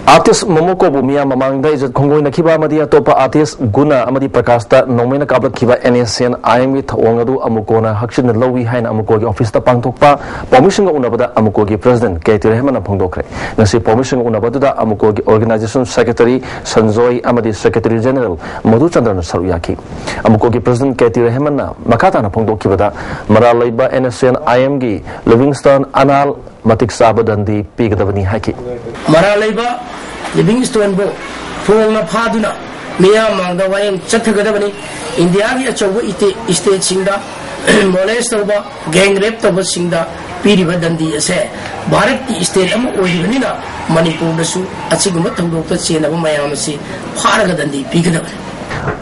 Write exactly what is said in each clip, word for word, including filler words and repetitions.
Artist ꯃꯣꯃꯣꯀꯣꯕꯨ ꯃꯤꯌꯥꯝ ꯃꯃꯥꯡꯗ ꯏꯖꯠ ꯈꯣꯡꯒꯣꯏꯅꯈꯤꯕ ꯑꯃꯗꯤ ꯑꯇꯣꯞꯄ ꯑꯥꯔꯇꯤꯁ ꯒꯨꯅꯥ ꯑꯃꯗꯤ ꯄ꯭ꯔꯀꯥꯁꯇ ꯅꯣꯡꯃꯩꯅ ꯀꯥꯞꯂꯛꯈꯤꯕ NSCN IMꯒꯤ ꯊꯧꯑꯣꯡ ꯑꯗꯨ ꯑꯃꯨꯀꯣꯅ ꯍꯛꯆꯤꯟꯅ ꯂꯧꯏ ꯍꯥꯏꯅ ꯑꯃꯨꯀꯣꯒꯤ ꯑꯣꯐꯤꯁꯇ ꯄꯥꯡꯊꯣꯛꯄ ꯄꯥꯎꯃꯤꯁꯤꯡꯒ ꯎꯅꯕꯗ ꯑꯃꯨꯀꯣꯒꯤ ꯄ꯭ꯔꯁꯤꯗꯦꯟ ꯀꯦ ꯇꯤ ꯔꯦꯍꯃꯟꯅ ꯐꯣꯡꯗꯣꯛꯈ꯭ꯔꯦ꯫ ꯉꯁꯤ ꯄꯥꯎꯃꯤꯁꯤꯡꯒ ꯎꯅꯕ ꯑꯗꯨꯗ ꯑꯃꯨꯀꯣꯒꯤ ꯑꯣꯔꯒꯅꯥꯏꯖꯦꯁꯟ ꯁꯦꯀ꯭ꯔꯦꯇꯔꯤ ꯁꯟꯖꯣꯏ ꯑꯃꯗꯤ ꯁꯦꯀ꯭ꯔꯦꯇꯔꯤ ꯖꯦꯅꯔꯦꯜ ꯃꯙꯨꯆꯟꯗ꯭ꯔꯅ ꯁꯔꯨꯛ ꯌꯥꯈꯤ꯫ ꯑꯃꯨꯀꯣꯒꯤ ꯄ꯭ꯔꯁꯤꯗꯦꯟ ꯀꯦ ꯇꯤ ꯔꯦꯍꯃꯟꯅ ꯃꯈꯥ ꯇꯥꯅ ꯐꯣꯡꯗꯣꯛꯈꯤꯕꯗ, ꯃꯔꯥꯜ ꯂꯩꯕ NSCN IMꯒꯤ ꯂꯤꯚꯤꯡꯁꯇꯣꯟ ꯑꯅꯥꯜ ꯃꯇꯤꯛ ꯆꯥꯕ ꯗꯟꯗꯤ ꯄꯤꯒꯗꯕꯅꯤ ꯍꯥꯏꯈꯤ꯫ ꯃꯔꯥꯜ ꯂꯩꯕ ꯂꯤꯚꯤꯡꯁꯇꯣꯟꯕꯨ ꯐꯣꯡꯅ ꯐꯥꯗꯨꯅ ꯃꯤꯌꯥꯝ ꯃꯥꯡꯗ ꯋꯥꯌꯦꯜ ꯆꯠꯊꯒꯗꯕꯅꯤ꯫ ꯏꯟꯗꯤꯌꯥꯒꯤ ꯑꯆꯧꯕ ꯏꯇꯦ-, ꯏꯁꯇꯦꯠꯁꯤꯡꯗ ꯃꯣꯂꯦꯁ ꯇꯧꯕ, ꯒꯦꯡ ꯔꯦꯞ ꯇꯧꯕꯁꯤꯡꯗ ꯄꯤꯔꯤꯕ ꯗꯟꯗꯤ ꯑꯁꯦ ꯚꯥꯔꯠꯀꯤ ꯏꯁꯇꯦꯠ ꯑꯃ ꯑꯣꯏꯔꯤꯕꯅꯤꯅ ꯃꯅꯤꯄꯨꯔꯗꯁꯨ ꯑꯁꯤꯒꯨꯝꯕ ꯊꯧꯗꯣꯛꯇ ꯆꯦꯟꯅꯕ ꯃꯌꯥꯝ ꯑꯁꯤ ꯐꯥꯔꯒ ꯗꯟꯗꯤ ꯄꯤꯒꯗꯕꯅꯤ꯫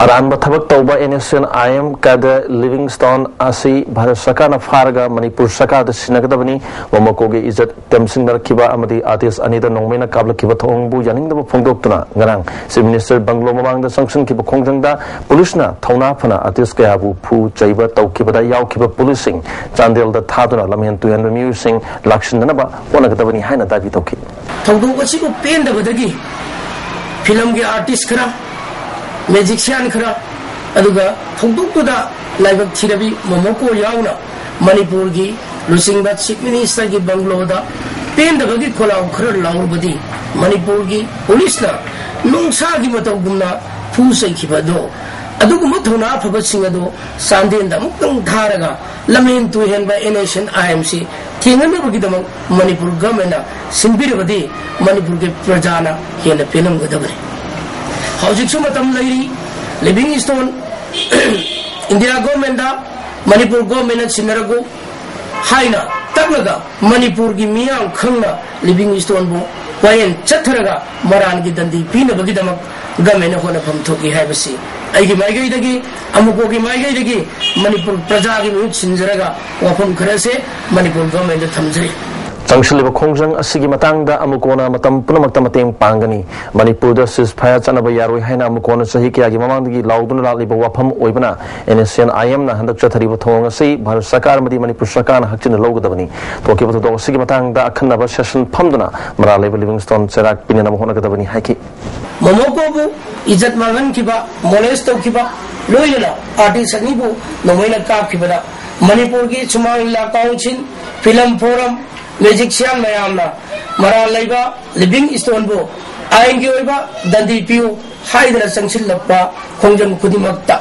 ꯑꯔꯥꯟꯕ ꯊꯕꯛ ꯇꯧꯕ NSCN IM ꯀꯦꯗꯔ ꯂꯤꯚꯤꯡꯁꯇꯣꯟ ꯑꯁꯤ ꯚꯥꯔꯠ ꯁꯔꯀꯥꯔꯅ ꯐꯥꯔꯒ ꯃꯅꯤꯄꯨꯔ ꯁꯔꯀꯥꯔꯗ ꯁꯤꯟꯅꯒꯗꯕꯅꯤ꯫ ꯃꯣꯃꯣꯀꯣꯒꯤ ꯏꯖꯠ ꯇꯦꯝꯁꯤꯟꯅꯔꯛꯈꯤꯕ ꯑꯃꯗꯤ ꯑꯥꯔꯇꯤꯁ ꯑꯅꯤꯗ ꯅꯣꯡꯃꯩꯅ ꯀꯥꯞꯂꯛꯈꯤꯕ ꯊꯧꯑꯣꯡꯕꯨ ꯌꯥꯅꯤꯡꯗꯕ ꯐꯣꯡꯗꯣꯛꯇꯨꯅ ꯉꯔꯥꯡ ꯆꯤꯐ ꯃꯤꯅꯤꯁꯇꯔ ꯕꯪꯒ꯭ꯂꯣ ꯃꯃꯥꯡꯗ ꯆꯪꯁꯤꯟꯈꯤꯕ ꯈꯣꯡꯖꯪꯗ ꯄꯨꯂꯤꯁꯅ ꯊꯧꯅꯥ ꯐꯅ ꯑꯥꯔꯇꯤꯁ ꯀꯌꯥꯕꯨ ꯐꯨ ꯆꯩꯕ ꯇꯧꯈꯤꯕꯗ ꯌꯥꯎꯈꯤꯕ ꯄꯨꯂꯤꯁꯁꯤꯡ ꯆꯥꯟꯗꯦꯜꯗ ꯊꯥꯗꯨꯅ ꯂꯝꯍꯦꯟ ꯇꯨꯍꯦꯟꯕ ꯃꯤꯑꯣꯏꯁꯤꯡ ꯂꯥꯛꯁꯤꯟꯗꯅꯕ ꯍꯣꯠꯅꯒꯗꯕꯅꯤ ꯍꯥꯏꯅ ꯗꯥꯕꯤ ꯇꯧꯈꯤ꯫ ꯊꯧꯗꯣꯛ ꯑꯁꯤꯕꯨ ꯄꯦꯟꯗꯕꯗꯒꯤ ꯐꯤꯂꯝꯒꯤ ꯑꯥꯔꯇꯤꯁ ꯈꯔ, ꯃꯦꯖꯤꯛꯁꯤꯌꯥꯟ ꯈꯔ, ꯑꯗꯨꯒ ꯊꯧꯗꯣꯛꯇꯨꯗ ꯂꯥꯏꯕꯛ ꯊꯤꯔꯕꯤ ꯃꯣꯃꯣꯀꯣ ꯌꯥꯎꯅ ꯃꯅꯤꯄꯨꯔꯒꯤ ꯂꯨꯆꯤꯡꯕ ꯆꯤꯐ ꯃꯤꯅꯤꯁꯇꯔꯒꯤ ꯕꯪꯒ꯭ꯂꯣꯗ ꯄꯦꯟꯗꯕꯒꯤ ꯈꯣꯜꯂꯥꯎ ꯈꯔ ꯂꯥꯎꯔꯨꯕꯗꯤ ꯃꯅꯤꯄꯨꯔꯒꯤ ꯄꯨꯂꯤꯁꯅ ꯅꯨꯡꯁꯥꯒꯤ ꯃꯇꯧꯒꯨꯝꯅ ꯐꯨ ꯆꯩꯈꯤꯕ ꯑꯗꯣ, ꯑꯗꯨꯒꯨꯝꯕ ꯊꯧꯅꯥ ꯐꯕꯁꯤꯡ ꯑꯗꯣ ꯆꯥꯟꯗꯦꯜꯗ ꯑꯃꯨꯛꯇꯪ ꯊꯥꯔꯒ ꯂꯝꯍꯦꯟ ꯇꯨꯍꯦꯟꯕ NSCN IMꯁꯤ ꯊꯦꯡꯅꯅꯕꯒꯤꯗꯃꯛ ꯃꯅꯤꯄꯨꯔ ꯒꯚꯔꯟꯃꯦꯟꯅ ꯁꯤꯟꯕꯤꯔꯕꯗꯤ ꯃꯅꯤꯄꯨꯔꯒꯤ ꯄ꯭ꯔꯖꯥꯅ ꯍꯦꯟꯅ ꯄꯦꯜꯂꯝꯒꯗꯕꯅꯤ꯫ ꯍꯧꯖꯤꯛꯁꯨ ꯃꯇꯝ ꯂꯩꯔꯤ꯫ ꯂꯤꯚꯤꯡꯁꯇꯣꯟ ꯏꯟꯗꯤꯌꯥ ꯒꯚꯔꯟꯃꯦꯟꯗ ꯃꯅꯤꯄꯨꯔ ꯒꯚꯔꯟꯃꯦꯟꯅ ꯁꯤꯟꯅꯔꯒꯨ ꯍꯥꯏꯅ ꯇꯛꯂꯒ ꯃꯅꯤꯄꯨꯔꯒꯤ ꯃꯤꯌꯥꯝ ꯈꯪꯅ ꯂꯤꯚꯤꯡꯁꯇꯣꯟꯕꯨ ꯋꯥꯌꯦꯜ ꯆꯠꯊꯔꯒ ꯃꯔꯥꯟꯒꯤ ꯗꯟꯗꯤ ꯄꯤꯅꯕꯒꯤꯗꯃꯛ ꯒꯚꯔꯟꯃꯦꯟꯅ ꯍꯣꯠꯅꯐꯝ ꯊꯣꯛꯏ ꯍꯥꯏꯕꯁꯤ ꯑꯩꯒꯤ ꯃꯥꯏꯀꯩꯗꯒꯤ, ꯑꯃꯨꯛꯀꯣꯒꯤ ꯃꯥꯏꯀꯩꯗꯒꯤ ꯃꯅꯤꯄꯨꯔ ꯄ꯭ꯔꯖꯥꯒꯤ ꯃꯍꯨꯠ ꯁꯤꯟꯖꯔꯒ ꯋꯥꯐꯝ ꯈꯔꯁꯦ ꯃꯅꯤꯄꯨꯔ ꯒꯚꯔꯟꯃꯦꯟꯗ ꯊꯝꯖꯔꯤ꯫ ꯆꯪꯁꯤꯜꯂꯤꯕ ꯈꯣꯡꯖꯪ ꯑꯁꯤꯒꯤ ꯃꯇꯥꯡꯗ ꯑꯃꯨꯛ ꯀꯣꯟꯅ ꯃꯇꯝ ꯄꯨꯝꯅꯃꯛꯇ ꯃꯇꯦꯡ ꯄꯥꯡꯒꯅꯤ꯫ ꯃꯅꯤꯄꯨꯔꯗ ceasefire ꯆꯠꯅꯕ ꯌꯥꯔꯣꯏ ꯍꯥꯏꯅ ꯑꯃꯨꯛ ꯀꯣꯟꯅ ꯆꯍꯤ ꯀꯌꯥꯒꯤ ꯃꯃꯥꯡꯗꯒꯤ ꯂꯥꯎꯗꯨꯅ ꯂꯥꯛꯂꯤꯕ ꯋꯥꯐꯝ ꯑꯣꯏꯕꯅ NSCN-IMꯅ ꯍꯟꯗꯛ ꯆꯠꯊꯔꯤꯕ ꯊꯧꯑꯣꯡ ꯑꯁꯤ ꯚꯥꯔꯠ ꯁꯔꯀꯥꯔ ꯑꯃꯗꯤ ꯃꯅꯤꯄꯨꯔ ꯁꯔꯀꯥꯔꯅ ꯍꯛꯆꯤꯟꯅ ꯂꯧꯒꯗꯕꯅꯤ꯫ ꯊꯣꯛꯈꯤꯕ ꯊꯧꯗꯣꯛ ꯑꯁꯤꯒꯤ ꯃꯇꯥꯡꯗ ꯑꯈꯟꯅꯕ session ꯐꯝꯗꯨꯅ ꯃꯔꯥꯜ ꯂꯩꯕ ꯂꯤꯚꯤꯡꯁꯇꯣꯟ ꯆꯩꯔꯥꯛ ꯄꯤꯅꯅꯕ ꯍꯣꯠꯅꯒꯗꯕꯅꯤ ꯍꯥꯏꯈꯤ꯫ ꯃꯣꯃꯣꯀꯣꯕꯨ ꯏꯖꯠ ꯃꯥꯡꯍꯟꯈꯤꯕ, molest ꯇꯧꯈꯤꯕ, ꯂꯣꯏꯅꯅ artist ꯑꯅꯤꯕꯨ ꯅꯣꯡꯃꯩꯅ ꯀꯥꯞꯈꯤꯕꯗ ꯃꯅꯤꯄꯨꯔꯒꯤ ꯁꯨꯃꯥꯡ ꯂꯤꯂꯥ council, film forum, musician ꯃꯌꯥꯝꯅ ꯃꯔꯥꯜ ꯂꯩꯕ ꯂꯤꯚꯤꯡꯁꯇꯣꯟꯕꯨ ꯑꯥꯏꯟꯒꯤ ꯑꯣꯏꯕ ꯗꯟꯗꯤ ꯄꯤꯌꯨ ꯍꯥꯏꯗꯅ ꯆꯪꯁꯤꯜꯂꯛꯄ ꯈꯣꯡꯖꯪ ꯈꯨꯗꯤꯡꯃꯛꯇ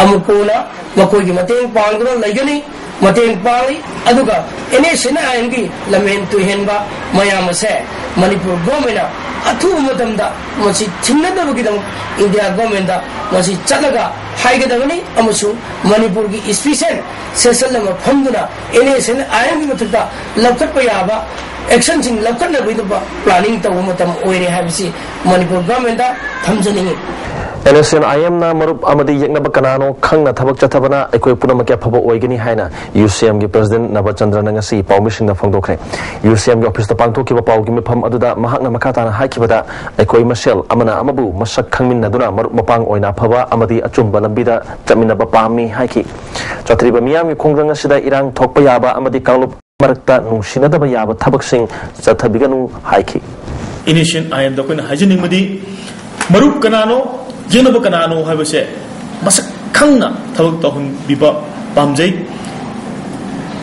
ꯑꯃꯨꯛ ꯀꯣꯟꯅ ꯃꯈꯣꯏꯒꯤ ꯃꯇꯦꯡ ꯄꯥꯡꯗꯨꯅ ꯂꯩꯒꯅꯤ꯫ ꯃꯇꯦꯡ ꯄꯥꯡꯂꯤ꯫ ꯑꯗꯨꯒ NSCN-IMꯒꯤ ꯂꯝꯍꯦꯟ ꯇꯨꯍꯦꯟꯕ ꯃꯌꯥꯝ ꯑꯁꯦ ꯃꯅꯤꯄꯨꯔ governmentꯅ ꯑꯊꯨꯕ ꯃꯇꯝꯗ ꯃꯁꯤ ꯊꯤꯡꯅꯅꯕꯒꯤꯗꯃꯛ ꯏꯟꯗꯤꯌꯥ governmentꯇ ꯃꯁꯤ ꯆꯠꯂꯒ ꯍꯥꯏꯒꯗꯕꯅꯤ ꯑꯃꯁꯨꯡ ꯃꯅꯤꯄꯨꯔꯒꯤ special session ꯑꯃ ꯐꯝꯗꯨꯅ NSCN-IMꯒꯤ ꯃꯊꯛꯇ ꯂꯧꯈꯠꯄ ꯌꯥꯕ actionꯁꯤꯡ ꯂꯧꯈꯠꯅꯕꯒꯤꯗꯃꯛ planning ꯇꯧꯕ ꯃꯇꯝ ꯑꯣꯏꯔꯦ ꯍꯥꯏꯕꯁꯤ ꯃꯅꯤꯄꯨꯔ governmentꯇ ꯊꯝꯖꯅꯤꯡꯏ꯫ NSCN-IMꯅ ꯃꯔꯨꯞ ꯑꯃꯗꯤ ꯌꯦꯛꯅꯕ ꯀꯅꯥꯅꯣ ꯈꯪꯅ ꯊꯕꯛ ꯆꯠꯊꯕꯅ ꯑꯩꯈꯣꯏ ꯄꯨꯝꯅꯃꯛꯀꯤ ꯑꯐꯕ ꯑꯣꯏꯒꯅꯤ ꯍꯥꯏꯅ UCMꯒꯤ president ꯅꯕꯆꯟꯗ꯭ꯔꯅ ꯉꯁꯤ ꯄꯥꯎꯃꯤꯁꯤꯡꯗ ꯐꯣꯡꯗꯣꯛꯈ꯭ꯔꯦ꯫ UCMꯒꯤ officeꯇ ꯄꯥꯡꯊꯣꯛꯈꯤꯕ ꯄꯥꯎꯒꯤ ꯃꯤꯐꯝ ꯑꯗꯨꯗ ꯃꯍꯥꯛꯅ ꯃꯈꯥ ꯇꯥꯅ ꯍꯥꯏꯈꯤꯕꯗ, ꯑꯩꯈꯣꯏ ꯃꯁꯦꯜ ꯑꯃꯅ ꯑꯃꯕꯨ ꯃꯁꯛ ꯈꯪꯃꯤꯟꯅꯗꯨꯅ ꯃꯔꯨꯞ ꯃꯄꯥꯡ ꯑꯣꯏꯅ ꯑꯐꯕ ꯑꯃꯗꯤ ꯑꯆꯨꯝꯕ ꯂꯝꯕꯤꯗ ꯆꯠꯃꯤꯟꯅꯕ ꯄꯥꯝꯃꯤ ꯍꯥꯏꯈꯤ꯫ ꯆꯠꯊꯔꯤꯕ ꯃꯤꯌꯥꯝꯒꯤ ꯈꯣꯡꯖꯪ ꯑꯁꯤꯗ ꯏꯔꯥꯡ ꯊꯣꯛꯄ ꯌꯥꯕ ꯑꯃꯗꯤ ꯀꯥꯡꯂꯨꯞ ꯃꯔꯛꯇ ꯅꯨꯡꯁꯤꯅꯗꯕ ꯌꯥꯕ ꯊꯕꯛꯁꯤꯡ ꯆꯠꯊꯕꯤꯒꯅꯨ ꯍꯥꯏꯈꯤ꯫ NSCN-IMꯗ ꯑꯩꯈꯣꯏꯅ ꯍꯥꯏꯖꯅꯤꯡꯕꯗꯤ, ꯃꯔꯨꯞ ꯀꯅꯥꯅꯣ, ꯌꯦꯛꯅꯕ ꯀꯅꯥꯅꯣ ꯍꯥꯏꯕꯁꯦ ꯃꯁꯛ ꯈꯪꯅ ꯊꯕꯛ ꯇꯧꯍꯟꯕꯤꯕ ꯄꯥꯝꯖꯩ꯫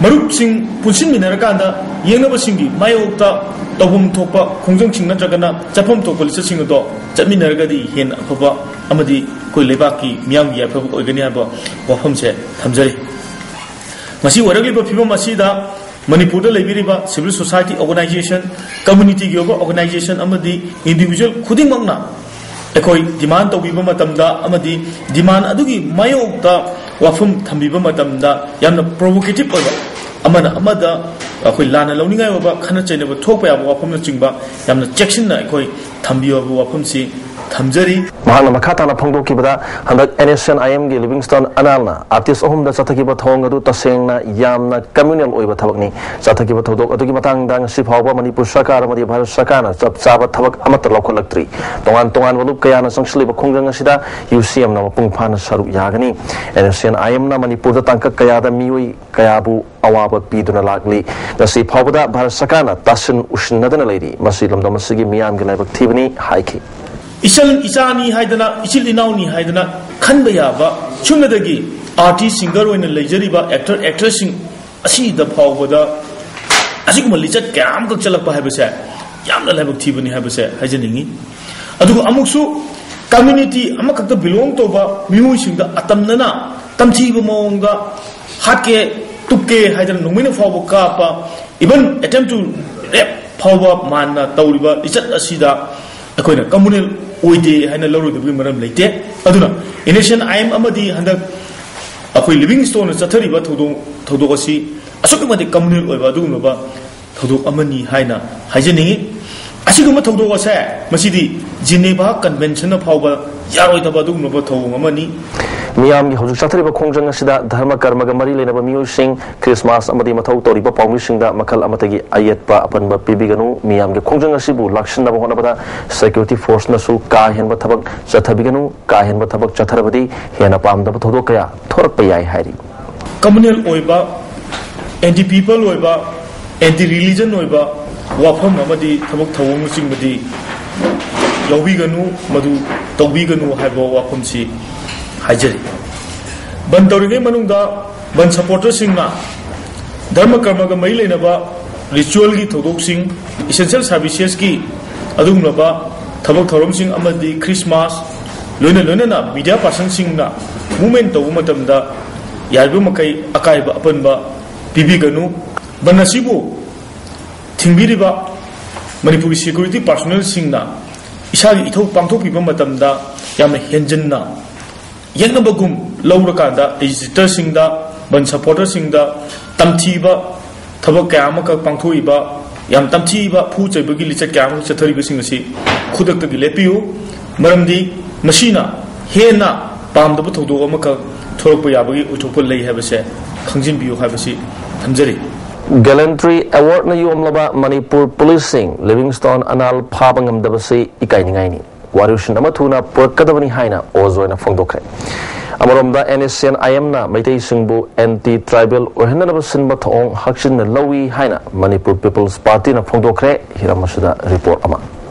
ꯃꯔꯨꯞꯁꯤꯡ ꯄꯨꯟꯁꯤꯟꯃꯤꯟꯅꯔꯀꯥꯟꯗ ꯌꯦꯛꯅꯕꯁꯤꯡꯒꯤ ꯃꯥꯌꯣꯛꯇ ꯇꯧꯐꯝ ꯊꯣꯛꯄ ꯈꯣꯡꯖꯪꯁꯤꯡ ꯅꯠꯇ꯭ꯔꯒꯅ ꯆꯠꯐꯝ ꯊꯣꯛꯄ ꯂꯤꯆꯠꯁꯤꯡ ꯑꯗꯣ ꯆꯠꯃꯤꯟꯅꯔꯒꯗꯤ ꯍꯦꯟꯅ ꯑꯐꯕ ꯑꯃꯗꯤ ꯑꯩꯈꯣꯏ ꯂꯩꯕꯥꯛꯀꯤ ꯃꯤꯌꯥꯝꯒꯤ ꯌꯥꯏꯐꯕ ꯑꯣꯏꯒꯅꯤ ꯍꯥꯏꯕ ꯋꯥꯐꯝꯁꯦ ꯊꯝꯖꯔꯤ꯫ ꯉꯁꯤ ꯑꯣꯏꯔꯛꯂꯤꯕ ꯐꯤꯕꯝ ꯑꯁꯤꯗ ꯃꯅꯤꯄꯨꯔꯗ ꯂꯩꯕꯤꯔꯤꯕ civil society organisation, communityꯒꯤ ꯑꯣꯏꯕ organisation ꯑꯃꯗꯤ individual ꯈꯨꯗꯤꯡꯃꯛꯅ ꯑꯩꯈꯣꯏ demand ꯇꯧꯕꯤꯕ ꯃꯇꯝꯗ ꯑꯃꯗꯤ demand ꯑꯗꯨꯒꯤ ꯃꯥꯌꯣꯛꯇ ꯋꯥꯐꯝ ꯊꯝꯕꯤꯕ ꯃꯇꯝꯗ ꯌꯥꯝꯅ provocative ꯑꯣꯏꯕ, ꯑꯃꯅ ꯑꯃꯗ ꯑꯩꯈꯣꯏ ꯂꯥꯟꯅ ꯂꯧꯅꯤꯡꯉꯥꯏ ꯑꯣꯏꯕ, ꯈꯠꯅ ꯆꯩꯅꯕ ꯊꯣꯛꯄ ꯌꯥꯕ ꯋꯥꯐꯝꯅꯆꯤꯡꯕ ꯌꯥꯝꯅ ꯆꯦꯛꯁꯤꯟꯅ ꯑꯩꯈꯣꯏ ꯊꯝꯕꯤꯌꯨ ꯍꯥꯏꯕ ꯋꯥꯐꯝꯁꯤ ꯊꯝꯖꯔꯤ꯫ ꯃꯍꯥꯛꯅ ꯃꯈꯥ ꯇꯥꯅ ꯐꯣꯡꯗꯣꯛꯈꯤꯕꯗ, ꯍꯟꯗꯛ NSCN-IM-ꯒꯤ ꯂꯤꯚꯤꯡꯁ꯭ꯇꯣꯟ ꯑꯅꯥꯜꯅ ꯑꯥꯔꯇꯤꯁ ꯑꯍꯨꯝꯗ ꯆꯠꯊꯈꯤꯕ ꯊꯧꯑꯣꯡ ꯑꯗꯨ ꯇꯁꯦꯡꯅ ꯌꯥꯝꯅ ꯀꯝꯃ꯭ꯌꯨꯅꯦꯜ ꯑꯣꯏꯕ ꯊꯕꯛꯅꯤ꯫ ꯆꯠꯊꯈꯤꯕ ꯊꯧꯗꯣꯛ ꯑꯗꯨꯒꯤ ꯃꯇꯥꯡꯗ ꯉꯁꯤ ꯐꯥꯎꯕ ꯃꯅꯤꯄꯨꯔ ꯁꯔꯀꯥꯔ ꯑꯃꯗꯤ ꯚꯥꯔꯠ ꯁꯔꯀꯥꯔꯅ ꯆꯞ ꯆꯥꯕ ꯊꯕꯛ ꯑꯃꯠꯇ ꯂꯧꯈꯠꯂꯛꯇ꯭ꯔꯤ꯫ ꯇꯣꯉꯥꯟ ꯇꯣꯉꯥꯟꯕ ꯂꯨꯞ ꯀꯌꯥꯅ ꯆꯪꯁꯤꯜꯂꯤꯕ ꯈꯣꯡꯖꯪ ꯑꯁꯤꯗ UCM-ꯅ ꯃꯄꯨꯡ ꯐꯥꯅ ꯁꯔꯨꯛ ꯌꯥꯒꯅꯤ꯫ NSCN-IM-ꯅ ꯃꯅꯤꯄꯨꯔꯗ ꯇꯥꯡꯀꯛ ꯀꯌꯥꯗ ꯃꯤꯑꯣꯏ ꯀꯌꯥꯕꯨ ꯑꯋꯥꯕ ꯄꯤꯗꯨꯅ ꯂꯥꯛꯂꯤ꯫ ꯉꯁꯤ ꯐꯥꯎꯕꯗ ꯚꯥꯔꯠ ꯁꯔꯀꯥꯔꯅ ꯇꯥꯁꯤꯟ ꯎꯁꯤꯟꯅꯗꯅ ꯂꯩꯔꯤ꯫ ꯃꯁꯤ ꯂꯝꯗꯝ ꯑꯁꯤꯒꯤ ꯃꯤꯌꯥꯝꯒꯤ ꯂꯥꯏꯕꯛ ꯊꯤꯕꯅꯤ ꯍꯥꯏꯈꯤ꯫ ꯏꯆꯜ ꯏꯆꯥꯅꯤ ꯍꯥꯏꯗꯅ, ꯏꯆꯤꯜ ꯏꯅꯥꯎꯅꯤ ꯍꯥꯏꯗꯅ ꯈꯟꯕ ꯌꯥꯕ, ꯁꯨꯞꯅꯗꯒꯤ ꯑꯥꯔꯇꯤꯁ ꯁꯤꯡꯒꯔ ꯑꯣꯏꯅ ꯂꯩꯖꯔꯤꯕ ꯑꯦꯛꯇꯔ ꯑꯦꯛꯇ꯭ꯔꯦꯁꯁꯤꯡ ꯑꯁꯤꯗ ꯐꯥꯎꯕꯗ ꯑꯁꯤꯒꯨꯝꯕ ꯂꯤꯆꯠ ꯀꯌꯥ ꯑꯃꯈꯛ ꯆꯠꯂꯛꯄ ꯍꯥꯏꯕꯁꯦ ꯌꯥꯝꯅ ꯂꯥꯏꯕꯛ ꯊꯤꯕꯅꯤ ꯍꯥꯏꯕꯁꯦ ꯍꯥꯏꯖꯅꯤꯡꯉꯤ꯫ ꯑꯗꯨꯒ ꯑꯃꯨꯛꯁꯨ ꯀꯝꯃ꯭ꯌꯨꯅꯤꯇꯤ ꯑꯃꯈꯛꯇ ꯕꯤꯂꯣꯡ ꯇꯧꯕ ꯃꯤꯑꯣꯏꯁꯤꯡꯗ ꯑꯇꯝꯅꯅ ꯇꯝꯊꯤꯕ ꯃꯑꯣꯡꯗ ꯍꯥꯠꯀꯦ, ꯇꯨꯞꯀꯦ ꯍꯥꯏꯗꯅ ꯅꯣꯡꯃꯩꯅ ꯐꯥꯎꯕ ꯀꯥꯞꯄ, even attempt to rape ꯐꯥꯎꯕ ꯃꯥꯟꯅ ꯇꯧꯔꯤꯕ ꯂꯤꯆꯠ ꯑꯁꯤꯗ ꯑꯩꯈꯣꯏꯅ ꯀꯝꯃ꯭ꯌꯨꯅꯦꯜ ꯑꯣꯏꯗꯦ ꯍꯥꯏꯅ ꯂꯧꯔꯣꯏꯗꯕꯒꯤ ꯃꯔꯝ ꯂꯩꯇꯦ꯫ ꯑꯗꯨꯅ NSCN-IM ꯑꯃꯗꯤ ꯍꯟꯗꯛ ꯑꯩꯈꯣꯏ ꯂꯤꯚꯤꯡꯁ꯭ꯇꯣꯟꯅ ꯆꯠꯊꯔꯤꯕ ꯊꯧꯗꯣꯛ, ꯊꯧꯗꯣꯛ ꯑꯁꯤ ꯑꯁꯨꯛꯀꯤ ꯃꯇꯤꯛ ꯀꯝꯃ꯭ꯌꯨꯅꯦꯜ ꯑꯣꯏꯕ ꯑꯗꯨꯒꯨꯝꯂꯕ ꯊꯧꯗꯣꯛ ꯑꯃꯅꯤ ꯍꯥꯏꯅ ꯍꯥꯏꯖꯅꯤꯡꯏ꯫ ꯑꯁꯤꯒꯨꯝꯕ ꯊꯧꯗꯣꯛ ꯑꯁꯦ ꯃꯁꯤꯗꯤ ꯖꯤꯅꯦꯚꯥ ꯀꯟꯚꯦꯟꯁꯟꯅ ꯐꯥꯎꯕ ꯌꯥꯔꯣꯏꯗꯕ ꯑꯗꯨꯒꯨꯝꯂꯕ ꯊꯧꯑꯣꯡ ꯑꯃꯅꯤ꯫ ꯃꯤꯌꯥꯝꯒꯤ ꯍꯧꯖꯤꯛ ꯆꯠꯊꯔꯤꯕ ꯈꯣꯡꯖꯪ ꯑꯁꯤꯗ ꯙꯔꯃ ꯀꯔꯃꯒ ꯃꯔꯤ ꯂꯩꯅꯕ ꯃꯤꯑꯣꯏꯁꯤꯡ, ꯈ꯭ꯔꯤꯁꯃꯥꯁ ꯑꯃꯗꯤ ꯃꯊꯧ ꯇꯧꯔꯤꯕ ꯄꯥꯎꯃꯤꯁꯤꯡꯗ ꯃꯈꯜ ꯑꯃꯠꯇꯒꯤ ꯑꯌꯦꯠꯄ ꯑꯄꯟꯕ ꯄꯤꯕꯤꯒꯅꯨ꯫ ꯃꯤꯌꯥꯝꯒꯤ ꯈꯣꯡꯖꯪ ꯑꯁꯤꯕꯨ ꯂꯥꯛꯁꯤꯟꯅꯕ ꯍꯣꯠꯅꯕꯗ ꯁꯦꯀ꯭ꯌꯨꯔꯤꯇꯤ ꯐꯣꯔꯁꯅꯁꯨ ꯀꯥ ꯍꯦꯟꯕ ꯊꯕꯛ ꯆꯠꯊꯕꯤꯒꯅꯨ꯫ ꯀꯥ ꯍꯦꯟꯕ ꯊꯕꯛ ꯆꯠꯊꯔꯕꯗꯤ ꯍꯦꯟꯅ ꯄꯥꯝꯗꯕ ꯊꯧꯗꯣꯛ ꯀꯌꯥ ꯊꯣꯔꯛꯄ ꯌꯥꯏ ꯍꯥꯏꯔꯤ꯫ ꯀꯝꯃ꯭ꯌꯨꯅꯦꯜ ꯑꯣꯏꯕ, ꯑꯦꯟꯇꯤ ꯄꯤꯄꯜ ꯑꯣꯏꯕ, ꯑꯦꯟꯇꯤ ꯔꯤꯂꯤꯖꯟ ꯑꯣꯏꯕ ꯋꯥꯐꯝ ꯑꯃꯗꯤ ꯊꯕꯛ ꯊꯧꯑꯣꯡꯅꯆꯤꯡꯕꯗꯤ ꯌꯥꯎꯕꯤꯒꯅꯨ, ꯃꯗꯨ ꯇꯧꯕꯤꯒꯅꯨ ꯍꯥꯏꯕ ꯋꯥꯐꯝꯁꯤ ꯍꯥꯏꯖꯔꯤ꯫ ꯕꯟ ꯇꯧꯔꯤꯉꯩ ꯃꯅꯨꯡꯗ ꯕꯟ ꯁꯄꯣꯔꯇꯔꯁꯤꯡꯅ ꯙꯔꯃ ꯀꯔꯃꯒ ꯃꯔꯤ ꯂꯩꯅꯕ ꯔꯤꯆꯨꯋꯦꯜꯒꯤ ꯊꯧꯗꯣꯛꯁꯤꯡ, ꯏꯁꯦꯟꯁꯤꯌꯦꯜ ꯁꯥꯔꯚꯤꯁꯦꯁꯀꯤ ꯑꯗꯨꯒꯨꯝꯂꯕ ꯊꯕꯛ ꯊꯧꯔꯝꯁꯤꯡ ꯑꯃꯗꯤ ꯈ꯭ꯔꯤꯁꯃꯥꯁ, ꯂꯣꯏꯅ ꯂꯣꯏꯅꯅ ꯃꯤꯗꯤꯌꯥ ꯄꯥꯔꯁꯟꯁꯤꯡꯅ ꯃꯨꯚꯃꯦꯟ ꯇꯧꯕ ꯃꯇꯝꯗ ꯌꯥꯔꯤꯕ ꯃꯈꯩ ꯑꯀꯥꯏꯕ ꯑꯄꯟꯕ ꯄꯤꯕꯤꯒꯅꯨ꯫ ꯕꯟ ꯑꯁꯤꯕꯨ ꯊꯤꯡꯕꯤꯔꯤꯕ ꯃꯅꯤꯄꯨꯔꯒꯤ ꯁꯦꯀ꯭ꯌꯨꯔꯤꯇꯤ ꯄꯥꯔꯁꯣꯅꯦꯜꯁꯤꯡꯅ ꯏꯁꯥꯒꯤ ꯏꯊꯧ ꯄꯥꯡꯊꯣꯛꯄꯤꯕ ꯃꯇꯝꯗ ꯌꯥꯝꯅ ꯍꯦꯟꯖꯤꯟꯅ ꯌꯦꯛꯅꯕꯒꯨꯝ ꯂꯧꯔꯀꯥꯟꯗ ꯑꯦꯖꯤꯇꯦꯇꯔꯁꯤꯡꯗ, ꯕꯟ ꯁꯄꯣꯔꯇꯔꯁꯤꯡꯗ ꯇꯝꯊꯤꯕ ꯊꯕꯛ ꯀꯌꯥ ꯑꯃꯈꯛ ꯄꯥꯡꯊꯣꯛꯏꯕ, ꯌꯥꯝ ꯇꯝꯊꯤꯕ ꯐꯨ ꯆꯩꯕꯒꯤ ꯂꯤꯆꯠ ꯀꯌꯥ ꯑꯃꯈꯛ ꯆꯠꯊꯔꯤꯕꯁꯤꯡ ꯑꯁꯤ ꯈꯨꯗꯛꯇꯒꯤ ꯂꯦꯞꯄꯤꯌꯨ꯫ ꯃꯔꯝꯗꯤ ꯃꯁꯤꯅ ꯍꯦꯟꯅ ꯄꯥꯝꯗꯕ ꯊꯧꯗꯣꯛ ꯑꯃꯈꯛ ꯊꯣꯛꯂꯛꯄ ꯌꯥꯕꯒꯤ ꯑꯣꯏꯊꯣꯛꯄ ꯂꯩ ꯍꯥꯏꯕꯁꯦ ꯈꯪꯖꯤꯟꯕꯤꯌꯨ ꯍꯥꯏꯕꯁꯤ ꯊꯝꯖꯔꯤ꯫ Gallantry Awardꯅ ꯌꯣꯝꯂꯕ ꯃꯅꯤꯄꯨꯔ ꯄꯨꯂꯤꯁꯁꯤꯡ ꯂꯤꯚꯤꯡꯁ꯭ꯇꯣꯟ ꯑꯅꯥꯜ ꯐꯥꯕ ꯉꯝꯗꯕꯁꯤ ꯏꯀꯥꯏꯅꯤꯡꯉꯥꯏꯅꯤ꯫ ꯋꯥꯔꯤꯁꯤꯟ ꯑꯃ ꯊꯨꯅ ꯄꯨꯔꯛꯀꯗꯕꯅꯤ ꯍꯥꯏꯅ ꯑꯣꯖꯣꯏꯅ ꯐꯣꯡꯗꯣꯛꯈ꯭ꯔꯦ꯫ ꯑꯃꯔꯣꯝꯗ, NSCN-IMꯅ ꯃꯩꯇꯩꯁꯤꯡꯕꯨ anti tribal ꯑꯣꯏꯍꯟꯅꯅꯕ ꯁꯤꯟꯕ ꯊꯧꯑꯣꯡ ꯍꯛꯆꯤꯟꯅ ꯂꯧꯏ ꯍꯥꯏꯅ ꯃꯅꯤꯄꯨꯔ ꯄꯤꯄꯜꯁ ꯄꯥꯔꯇꯤꯅ ꯐꯣꯡꯗꯣꯛꯈ꯭ꯔꯦ꯫ ꯍꯤꯔꯝ ꯑꯁꯤꯗ ꯔꯤꯄꯣꯔꯠ ꯑꯃ꯫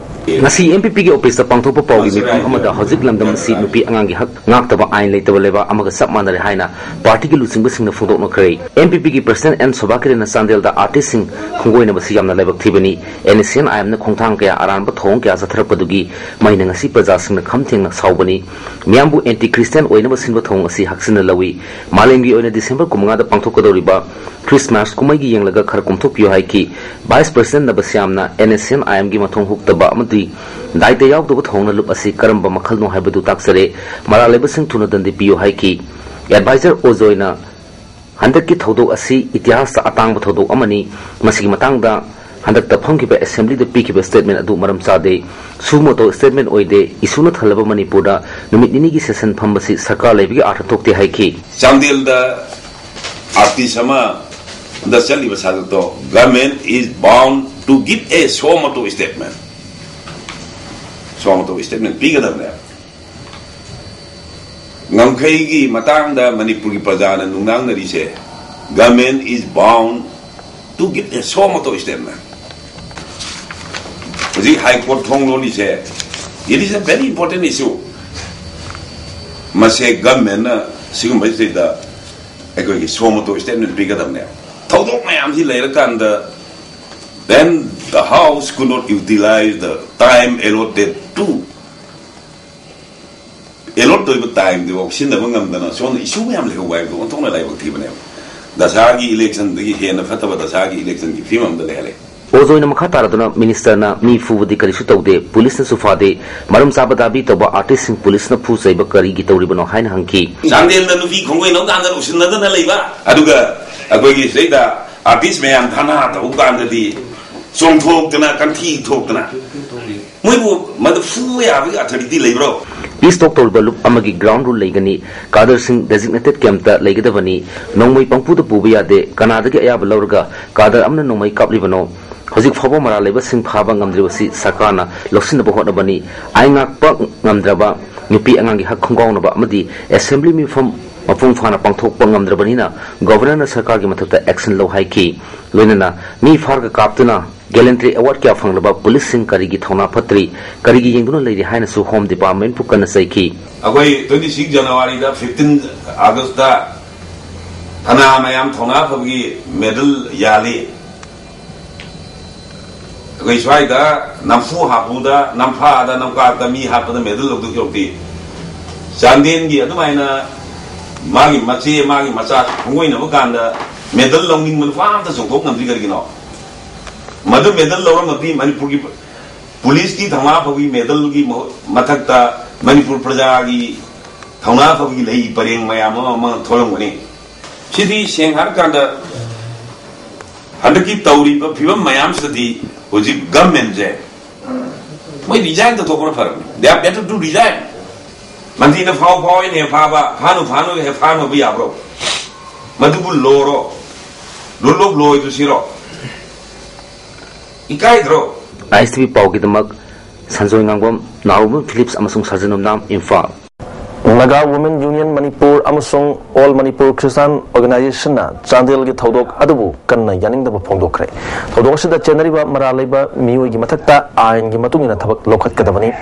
ꯉꯁꯤ ꯑꯦꯝ ꯄꯤ ꯄꯤꯒꯤ ꯑꯣꯐꯤꯁꯇ ꯄꯥꯡꯊꯣꯛꯄ ꯄꯥꯎꯒꯤ ꯃꯤꯐꯝ ꯑꯃꯗ ꯍꯧꯖꯤꯛ ꯂꯝꯗꯝ ꯑꯁꯤ ꯅꯨꯄꯤ ꯑꯉꯥꯡꯒꯤ ꯍꯛ ꯉꯥꯛꯇꯕ ꯑꯥꯏꯟ ꯂꯩꯇꯕ ꯂꯩꯕꯥꯛ ꯑꯃꯒ ꯆꯞ ꯃꯥꯟꯅꯔꯦ ꯍꯥꯏꯅ ꯄꯥꯔꯇꯤꯒꯤ ꯂꯨꯆꯤꯡꯕꯁꯤꯡꯅ ꯐꯣꯡꯗꯣꯛꯅꯈ꯭ꯔꯦ꯫ ꯑꯦꯝ ꯄꯤ ꯄꯤꯒꯤ ꯄ꯭ꯔꯁꯤꯗꯦꯟꯠ ꯑꯦꯟ ꯁꯣꯚꯥꯀꯤꯔꯟꯅ ꯆꯥꯟꯗꯦꯜꯗ ꯑꯥꯔꯇꯤꯁꯁꯤꯡ ꯈꯣꯡꯒꯣꯏꯅꯕꯁꯤ ꯌꯥꯝꯅ ꯂꯥꯏꯕꯛ ꯊꯤꯕꯅꯤ꯫ NSCN-IMꯅ ꯈꯣꯡꯊꯥꯡ ꯀꯌꯥ ꯑꯔꯥꯟꯕ ꯊꯧꯑꯣꯡ ꯀꯌꯥ ꯆꯠꯊꯔꯛꯄꯗꯨꯒꯤ ꯃꯍꯩꯅ ꯉꯁꯤ ꯄ꯭ꯔꯖꯥꯁꯤꯡꯅ ꯈꯝ ꯊꯦꯡꯅ ꯁꯥꯎꯕꯅꯤ꯫ ꯃꯤꯌꯥꯝꯕꯨ anti Christian ꯑꯣꯏꯅꯕ ꯁꯤꯟꯕ ꯊꯧꯑꯣꯡ ꯑꯁꯤ ꯍꯛꯆꯤꯟꯅ ꯂꯧꯏ꯫ ꯃꯥꯂꯦꯝꯒꯤ ꯑꯣꯏꯅ ꯗꯤꯁꯦꯝꯕꯔ ꯀꯨꯟꯃꯉꯥꯗ ꯄꯥꯡꯊꯣꯛꯀꯗꯧꯔꯤꯕ ꯈ꯭ꯔꯤꯁꯃꯥꯁ ꯀꯨꯝꯍꯩꯒꯤ ꯌꯦꯡꯂꯒ ꯈꯔ ꯀꯣꯝꯊꯣꯛꯄꯤꯌꯨ ꯍꯥꯏꯈꯤ꯫ ꯚꯥꯏꯁ ꯄ꯭ꯔꯁꯤꯗꯦꯟꯠ ꯅꯕꯁ꯭ꯌꯥꯝꯅ NSCN-IMꯒꯤ ꯃꯊꯣꯡ ꯍꯨꯛꯇꯕ ꯑꯃꯗꯤ ꯗꯥꯏꯇ ꯌꯥꯎꯗꯕ ꯊꯧꯑꯣꯡꯅ ꯂꯨꯞ ꯑꯁꯤ ꯀꯔꯝꯕ ꯃꯈꯜꯅꯣ ꯍꯥꯏꯕꯗꯨ ꯇꯥꯛꯆꯔꯦ꯫ ꯃꯔꯥꯜ ꯂꯩꯕꯁꯤꯡ ꯊꯨꯅ ꯗꯟꯗꯤ ꯄꯤꯌꯨ ꯍꯥꯏꯈꯤ꯫ ꯑꯦꯗꯚꯥꯏꯖꯔ ꯑꯣꯖꯣꯏꯅ ꯍꯟꯗꯛꯀꯤ ꯊꯧꯗꯣꯛ ꯑꯁꯤ ꯏꯇꯤꯍꯥꯁꯇ ꯑꯇꯥꯡꯕ ꯊꯧꯗꯣꯛ ꯑꯃꯅꯤ꯫ ꯃꯁꯤꯒꯤ ꯃꯇꯥꯡꯗ ꯍꯟꯗꯛꯇ ꯐꯝꯈꯤꯕ ꯑꯦꯁꯦꯝꯕ꯭ꯂꯤꯗ ꯄꯤꯈꯤꯕ statement ꯑꯗꯨ ꯃꯔꯝ ꯆꯥꯗꯦ꯫ Suo motu statement ꯑꯣꯏꯗꯦ꯫ Issue ꯅ ꯊꯜꯂꯕ ꯃꯅꯤꯄꯨꯔꯗ ꯅꯨꯃꯤꯠ ꯅꯤꯅꯤꯒꯤ session ꯐꯝꯕꯁꯤ ꯁꯔꯀꯥꯔ ꯂꯩꯕꯒꯤ ꯑꯥꯔꯊ ꯊꯣꯛꯇꯦ ꯍꯥꯏꯈꯤ꯫ ꯆꯥꯟꯗꯦꯜꯗ ꯑꯥꯔꯇꯤꯁ ꯑꯃꯗ ꯆꯠꯂꯤꯕ ꯁꯥꯖꯠꯇꯣ, government is bound to give a suo motu statement, suo motu statement ꯄꯤꯒꯗꯕꯅꯦ꯫ ꯉꯝꯈꯩꯒꯤ ꯃꯇꯥꯡꯗ ꯃꯅꯤꯄꯨꯔꯒꯤ ꯄ꯭ꯔꯖꯥꯅ ꯅꯨꯡꯅꯥꯡꯅꯔꯤꯁꯦ, government is bound to give a suo motu statement꯫ ꯍꯧꯖꯤꯛ ꯍꯥꯏ ꯀꯣꯔꯠ ꯊꯣꯡ ꯂꯣꯜꯂꯤꯁꯦ, it is a very important issue꯫ ꯃꯁꯦ government ꯅ ꯁꯤꯒꯨꯝꯕꯁꯤꯗ ꯑꯩꯈꯣꯏꯒꯤ suo motu statement ꯄꯤꯒꯗꯕꯅꯦ꯫ ꯊꯧꯗꯣꯛ ꯃꯌꯥꯝꯁꯤ ꯂꯩꯔꯀꯥꯟꯗ, then the house could not utilize the time allotted to allot ꯇꯧꯔꯤꯕ time ꯗꯨꯐꯥꯎ ꯁꯤꯖꯤꯟꯅꯕ ꯉꯝꯗꯅ ꯁꯣꯝꯗ issue ꯃꯌꯥꯝ ꯂꯩꯍꯧꯕ ꯍꯥꯏꯕꯗꯣ ꯑꯣꯟꯊꯣꯛꯅ ꯂꯥꯏꯕꯛ ꯊꯤꯕꯅꯦꯕ꯫ ꯗꯁꯥꯒꯤ election ꯗꯒꯤ ꯍꯦꯟꯅ ꯐꯠꯇꯕ ꯗꯁꯥꯒꯤ election ꯒꯤ ꯐꯤꯕꯝ ꯑꯃꯗ ꯂꯩꯍꯜꯂꯦ꯫ ꯑꯣꯖꯣꯏꯅ ꯃꯈꯥ ꯇꯥꯔꯗꯨꯅ, ꯃꯤꯅꯤꯁꯇꯔꯅ ꯃꯤ ꯐꯨꯕꯗꯤ ꯀꯔꯤꯁꯨ ꯇꯧꯗꯦ, ꯄꯨꯂꯤꯁꯅꯁꯨ ꯐꯥꯗꯦ, ꯃꯔꯝ ꯆꯥꯕ ꯗꯥꯕꯤ ꯇꯧꯕ ꯑꯥꯔꯇꯤꯁ꯭ꯠꯁꯤꯡ ꯄꯨꯂꯤꯁꯅ ꯐꯨ ꯆꯩꯕ ꯀꯔꯤꯒꯤ ꯇꯧꯔꯤꯕꯅꯣ ꯍꯥꯏꯅ ꯍꯪꯈꯤ꯫ ꯆꯥꯟꯗꯦꯜꯗ ꯅꯨꯄꯤ ꯈꯣꯡꯒꯣꯏ ꯂꯧꯀꯥꯟꯗ ꯎꯁꯤꯟꯅꯗꯅ ꯂꯩꯕ, ꯑꯗꯨꯒ ꯑꯩꯈꯣꯏꯒꯤ ꯁꯤꯗꯩꯗ ꯑꯥꯔꯇꯤꯁ꯭ꯠ ꯃꯌꯥꯝ ꯙꯔꯅꯥ ꯇꯧꯕ ꯀꯥꯟꯗꯗꯤ ꯆꯣꯡꯊꯣꯛꯇꯅ ꯀꯟꯊꯤ ꯊꯣꯛꯇꯅ ꯃꯣꯏꯕꯨ ꯃꯗꯨ ꯐꯨꯕ ꯌꯥꯕꯒꯤ ꯑꯣꯊꯣꯔꯤꯇꯤ ꯂꯩꯕ꯭ꯔꯣ? ꯄꯤꯁ ꯇꯣꯛ ꯇꯧꯔꯤꯕ ꯂꯨꯞ ꯑꯃꯒꯤ ꯒ꯭ꯔꯥꯎꯟ ꯔꯨꯜ ꯂꯩꯒꯅꯤ꯫ ꯀꯥꯗꯔꯁꯤꯡ ꯗꯦꯖꯤꯒꯅꯦꯇꯦꯗ ꯀꯦꯝꯞꯇ ꯂꯩꯒꯗꯕꯅꯤ꯫ ꯅꯣꯡꯃꯩ ꯄꯪꯄꯨꯗ ꯄꯨꯕ ꯌꯥꯗꯦ꯫ ꯀꯅꯥꯗꯒꯤ ꯑꯌꯥꯕ ꯂꯧꯔꯒ ꯀꯥꯗꯔ ꯑꯃꯅ ꯅꯣꯡꯃꯩ ꯀꯥꯞꯂꯤꯕꯅꯣ? ꯍꯧꯖꯤꯛ ꯐꯥꯎꯕ ꯃꯔꯥꯜ ꯂꯩꯕꯁꯤꯡ ꯐꯥꯕ ꯉꯝꯗ꯭ꯔꯤꯕꯁꯤ ꯁꯔꯀꯥꯔꯅ ꯂꯧꯁꯤꯟꯅꯕ ꯍꯣꯠꯅꯕꯅꯤ꯫ ꯑꯥꯏꯟ ꯉꯥꯛꯄ ꯉꯝꯗ꯭ꯔꯕ, ꯅꯨꯄꯤ ꯑꯉꯥꯡꯒꯤ ꯍꯛ ꯈꯣꯡꯒꯥꯎꯅꯕ ꯑꯃꯗꯤ ꯑꯦꯁꯦꯝꯕ꯭ꯂꯤ ꯃꯤꯐꯝ ꯃꯄꯨꯡ ꯐꯥꯅ ꯄꯥꯡꯊꯣꯛꯄ ꯉꯝꯗ꯭ꯔꯕꯅꯤꯅ ꯒꯣꯚꯔꯅꯔꯅ ꯁꯔꯀꯥꯔꯒꯤ ꯃꯊꯛꯇ ꯑꯦꯛꯁꯟ ꯂꯧ ꯍꯥꯏꯈꯤ꯫ ꯂꯣꯏꯅꯅ ꯃꯤ ꯐꯥꯔꯒ ꯀꯥꯞꯇꯨꯅ ꯒꯦꯂꯦꯟꯇ꯭ꯔꯤ ꯑꯦꯋꯥꯔꯗ ꯀꯌꯥ ꯐꯪꯂꯕ ꯄꯨꯂꯤꯁꯁꯤꯡ ꯀꯔꯤꯒꯤ ꯊꯧꯅꯥ ꯐꯠꯇ꯭ꯔꯤ, ꯀꯔꯤꯒꯤ ꯌꯦꯡꯗꯨꯅ ꯂꯩꯔꯤ ꯍꯥꯏꯅꯁꯨ ꯍꯣꯝ ꯗꯤꯄꯥꯔꯠꯃꯦꯟꯕꯨ ꯀꯟꯅ ꯆꯩꯈꯤ꯫ ꯑꯩꯈꯣꯏ twenty six January-ꯗ, fifteen August-ꯇ ꯐꯅꯥ ꯃꯌꯥꯝ ꯊꯧꯅꯥ ꯐꯕꯒꯤ ꯃꯦꯗꯜ ꯌꯥꯜꯂꯤ꯫ ꯑꯩꯈꯣꯏ ꯁ꯭ꯋꯥꯏꯗ ꯅꯝꯐꯨ ꯍꯥꯐꯨꯗ, ꯅꯝꯐꯥꯗ, ꯅꯝꯀꯥꯛꯇ ꯃꯤ ꯍꯥꯠꯄꯗ ꯃꯦꯗꯜ ꯂꯧꯗꯣꯏ ꯁꯔꯨꯛꯇꯤ, ꯆꯥꯟꯗꯦꯜꯒꯤ ꯑꯗꯨꯃꯥꯏꯅ ꯃꯥꯒꯤ ꯃꯆꯦ, ꯃꯥꯒꯤ ꯃꯆꯥ ꯈꯣꯡꯒꯣꯏꯅꯕ ꯀꯥꯟꯗ ꯃꯦꯗꯜ ꯂꯧꯅꯤꯡꯕ ꯅꯨꯄꯥ ꯑꯝꯇ ꯆꯣꯡꯊꯣꯛ ꯉꯝꯗ꯭ꯔꯤ꯫ ꯀꯔꯤꯒꯤꯅꯣ? ꯃꯗꯨ ꯃꯦꯗꯜ ꯂꯧꯔꯝꯃꯗꯤ ꯃꯅꯤꯄꯨꯔꯒꯤ ꯄꯨꯂꯤꯁꯀꯤ ꯊꯧꯅꯥ ꯐꯕꯒꯤ ꯃꯦꯗꯜꯒꯤ ꯃꯍꯨꯠ, ꯃꯊꯛꯇ ꯃꯅꯤꯄꯨꯔ ꯄ꯭ꯔꯖꯥꯒꯤ ꯊꯧꯅꯥ ꯐꯕꯒꯤ ꯂꯩ ꯄꯔꯦꯡ ꯃꯌꯥꯝ ꯑꯃ, ꯑꯃ ꯊꯣꯛꯂꯝꯒꯅꯤ꯫ ꯁꯤꯗꯤ ꯁꯦꯡꯅ ꯍꯥꯏꯔꯀꯥꯟꯗ ꯍꯟꯗꯛꯀꯤ ꯇꯧꯔꯤꯕ ꯐꯤꯕꯝ ꯃꯌꯥꯝꯁꯤꯗꯗꯤ ꯍꯧꯖꯤꯛ ꯒꯚꯔꯟꯃꯦꯟꯁꯦ ꯃꯣꯏ ꯔꯤꯖꯥꯏꯟ ꯇꯧꯊꯣꯛꯄꯅ ꯐꯔꯕꯅꯤ꯫ They are better to resign. ꯃꯟꯇ꯭ꯔꯤꯅ ꯐꯥꯎ ꯐꯥꯎ ꯍꯥꯏꯅ ꯍꯦꯛ ꯐꯥꯕ, ꯐꯥꯅꯨ ꯐꯥꯅꯨ ꯍꯦꯛ ꯐꯥꯅꯨ ꯍꯥꯏꯕ ꯌꯥꯕ꯭ꯔꯣ? ꯃꯗꯨꯕꯨ ꯂꯣꯔꯣ? ꯔꯨꯜ ꯑꯣꯐ ꯂꯣ ꯑꯣꯏꯗꯣꯏꯁꯤꯔꯣ? ꯏꯀꯥꯏꯗ꯭ꯔꯣ? ꯑꯥꯏ ꯑꯦꯁ ꯇꯤ ꯚꯤ ꯄꯥꯎꯒꯤꯗꯃꯛ ꯁꯟꯖꯣꯏ ꯉꯥꯡꯕꯝ, ꯅꯥꯎꯕꯝ ꯐꯤꯂꯤꯞꯁ ꯑꯃꯁꯨꯡ ꯁꯥꯖꯟ ꯌꯨꯝꯅꯥꯝ, Imphal. Naga Women Union Manipur ꯑꯃꯁꯨꯡ All Manipur Christian Organization-ꯅ ꯆꯥꯟꯗꯦꯜꯒꯤ ꯊꯧꯗꯣꯛ ꯑꯗꯨꯕꯨ ꯀꯟꯅ ꯌꯥꯅꯤꯡꯗꯕ ꯐꯣꯡꯗꯣꯛꯈ꯭ꯔꯦ꯫ ꯊꯧꯗꯣꯛ ꯑꯁꯤꯗ ꯆꯦꯟꯅꯔꯤꯕ ꯃꯔꯥꯜ ꯂꯩꯕ ꯃꯤꯑꯣꯏꯒꯤ ꯃꯊꯛꯇ ꯑꯥꯏꯟꯒꯤ ꯃꯇꯨꯡ ꯏꯟꯅ ꯊꯕꯛ ꯂꯧꯈꯠꯀꯗꯕꯅꯤ꯫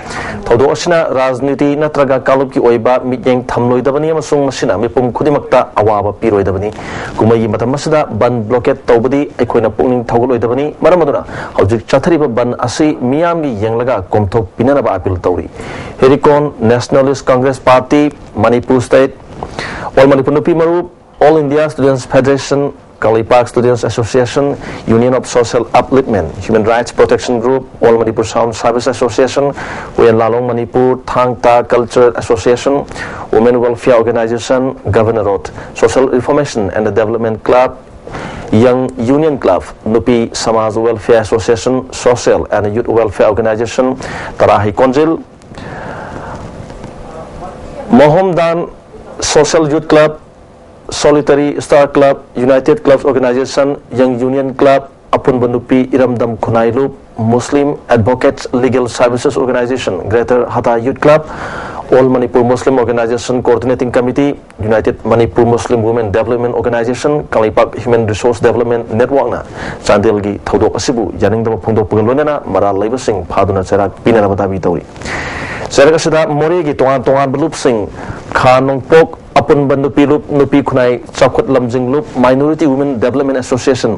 ꯊꯧꯗꯣꯛ ꯑꯁꯤꯅ ꯔꯥꯖꯅꯤꯇꯤ ꯅꯠꯇ꯭ꯔꯒ ꯀꯥꯡꯂꯨꯞꯀꯤ ꯑꯣꯏꯕ ꯃꯤꯠꯌꯦꯡ ꯊꯝꯂꯣꯏꯗꯕꯅꯤ ꯑꯃꯁꯨꯡ ꯃꯁꯤꯅ ꯃꯤꯄꯨꯝ ꯈꯨꯗꯤꯡꯃꯛꯇ ꯑꯋꯥꯕ ꯄꯤꯔꯣꯏꯗꯕꯅꯤ꯫ ꯀꯨꯝꯍꯩꯒꯤ ꯃꯇꯝ ꯑꯁꯤꯗ ꯕꯟ ꯕ꯭ꯂꯣꯀꯦꯠ ꯇꯧꯕꯗꯤ ꯑꯩꯈꯣꯏꯅ ꯄꯨꯛꯅꯤꯡ ꯊꯧꯒꯠꯂꯣꯏꯗꯕꯅꯤ꯫ ꯃꯔꯝ ꯑꯗꯨꯅ ꯍꯧꯖꯤꯛ ꯆꯠꯊꯔꯤꯕ ꯕꯟ ꯑꯁꯤ ꯃꯤꯌꯥꯝꯒꯤ ꯌꯦꯡꯂꯒ ꯀꯣꯝꯊꯣꯛꯄꯤꯅꯅꯕ ꯑꯄꯤꯜ ꯇꯧꯔꯤ꯫ ꯍꯦꯔꯤꯀꯣꯟ, Nationalist Congress Party, Manipur State, All Manipur ꯅꯨꯄꯤ ꯃꯔꯨꯞ, All India Students Federation, Kangleipak Students Association, Union of Social Upliftment, Human Rights Protection Group, All Manipur Sound Service Association, Huyen Lalong Manipur, Thang Ta Culture Association, Women Welfare Organization, Governor Road, Social Reformation and Development Club, Young Union Club, Nupi Samaj Welfare Association, Social and Youth Welfare Organization, Tarahi Konjil, Mohomdan Social Youth Club, Solitary Star Club, United Clubs Organization, Young Union Club, Apunba Nupi Iramdam Khunai Lup, Muslim Advocates Legal Services Organization, Greater Hata Youth Club, All Manipur Muslim Organization Coordinating Committee, United Manipur Muslim Women Development Organization, Kangleipak Human Resource Development Network ꯅ ꯆꯥꯟꯗꯦꯜꯒꯤ ꯊꯧꯗꯣꯛ ꯑꯁꯤꯕꯨ ꯌꯥꯅꯤꯡꯗꯕ ꯐꯣꯡꯗꯣꯛꯄꯒ ꯂꯣꯏꯅꯅ ꯃꯔꯥꯜ ꯂꯩꯕꯁꯤꯡ ꯐꯥꯗꯨꯅ ꯆꯩꯔꯥꯛ ꯄꯤꯅꯅꯕ Dhabi ꯇꯧꯔꯤ꯫ ꯆꯩꯔꯥꯛ ꯑꯁꯤꯗ ꯃꯣꯔꯦꯒꯤ ꯇꯣꯉꯥꯟ ꯇꯣꯉꯥꯟꯕ ꯂꯨꯞꯁꯤꯡ, ꯈꯥ ꯅꯣꯡꯄꯣꯛ ꯑꯄꯨꯟꯕ ꯅꯨꯄꯤ ꯂꯨꯞ, ꯅꯨꯄꯤ ꯈꯨꯟꯅꯥꯏ ꯆꯥꯎꯈꯠ ꯂꯝꯖꯤꯡ ꯂꯨꯞ, Minority Women Development Association,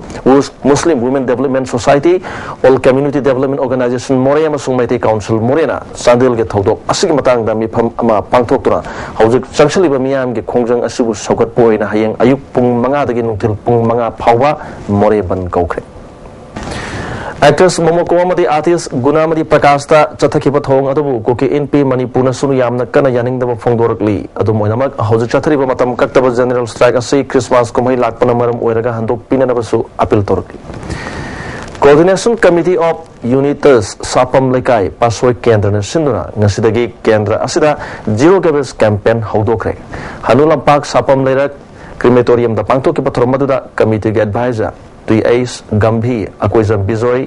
Muslim Women Development Society, All Community Development Organization ꯃꯣꯔꯦ ꯑꯃꯁꯨꯡ ꯃꯩꯇꯩ ꯀꯥꯎꯟꯁꯤꯜ ꯃꯣꯔꯦꯅ ꯆꯥꯟꯗꯦꯜꯒꯤ ꯊꯧꯗꯣꯛ ꯑꯁꯤꯒꯤ ꯃꯇꯥꯡꯗ ꯃꯤꯐꯝ ꯑꯃ ꯄꯥꯡꯊꯣꯛꯇꯨꯅ ꯍꯧꯖꯤꯛ ꯆꯪꯁꯤꯜꯂꯤꯕ ꯃꯤꯌꯥꯝꯒꯤ ꯈꯣꯡꯖꯪ ꯑꯁꯤꯕꯨ ꯁꯧꯒꯠꯄ ꯑꯣꯏꯅ ꯍꯌꯦꯡ ꯑꯌꯨꯛ ꯄꯨꯡ ꯃꯉꯥꯗꯒꯤ ꯅꯨꯡꯊꯤꯜ ꯄꯨꯡ ꯃꯉꯥ ꯐꯥꯎꯕ ꯃꯣꯔꯦ ꯕꯟ ꯀꯧꯈ꯭ꯔꯦ꯫ Actors ꯃꯣꯃꯣꯀꯣ ꯑꯃꯗꯤ artist ꯒꯨꯅꯥꯃꯇꯤ ꯄ꯭ꯔꯀꯥꯁꯇ ꯆꯠꯊꯈꯤꯕ ꯊꯧꯑꯣꯡ ꯑꯗꯨꯕꯨ ꯀꯨꯀꯤ ꯏꯟꯄꯤ ꯃꯅꯤꯄꯨꯔꯅꯁꯨ ꯌꯥꯝꯅ ꯀꯟꯅ ꯌꯥꯅꯤꯡꯗꯕ ꯐꯣꯡꯗꯣꯔꯛꯂꯤ꯫ ꯑꯗꯨꯝ ꯑꯣꯏꯅꯃꯛ, ꯍꯧꯖꯤꯛ ꯆꯠꯊꯔꯤꯕ ꯃꯇꯝ ꯀꯛꯇꯕ general strike ꯑꯁꯤ Christmas ꯀꯨꯝꯍꯩ ꯂꯥꯛꯄꯅ ꯃꯔꯝ ꯑꯣꯏꯔꯒ ꯍꯟꯗꯣꯛꯄꯤꯅꯅꯕꯁꯨ appeal ꯇꯧꯔꯛꯂꯤ꯫ Coordination Committee of UNITAS ꯁꯥꯄꯝ ꯂꯩꯀꯥꯏ ꯄꯥꯁꯣꯏ ꯀꯦꯟꯗ꯭ꯔꯅ ꯁꯤꯟꯗꯨꯅ ꯉꯁꯤꯗꯒꯤ ꯀꯦꯟꯗ꯭ꯔ ꯑꯁꯤꯗ Zero Garbage Campaign ꯍꯧꯗꯣꯛꯈ꯭ꯔꯦ꯫ ꯍꯅꯨ ꯂꯝꯄꯥꯛ ꯁꯥꯄꯝ ꯂꯩꯔꯛ Crematorium ꯗ ꯄꯥꯡꯊꯣꯛꯈꯤꯕ ꯊꯧꯔꯝ ꯑꯗꯨꯗ committee ꯒꯤ advisor ꯇꯨꯏ ꯑꯩꯁ ꯒꯝꯚꯤ, ꯑꯀꯣꯏꯖꯝ ꯕꯤꯖꯣꯏ,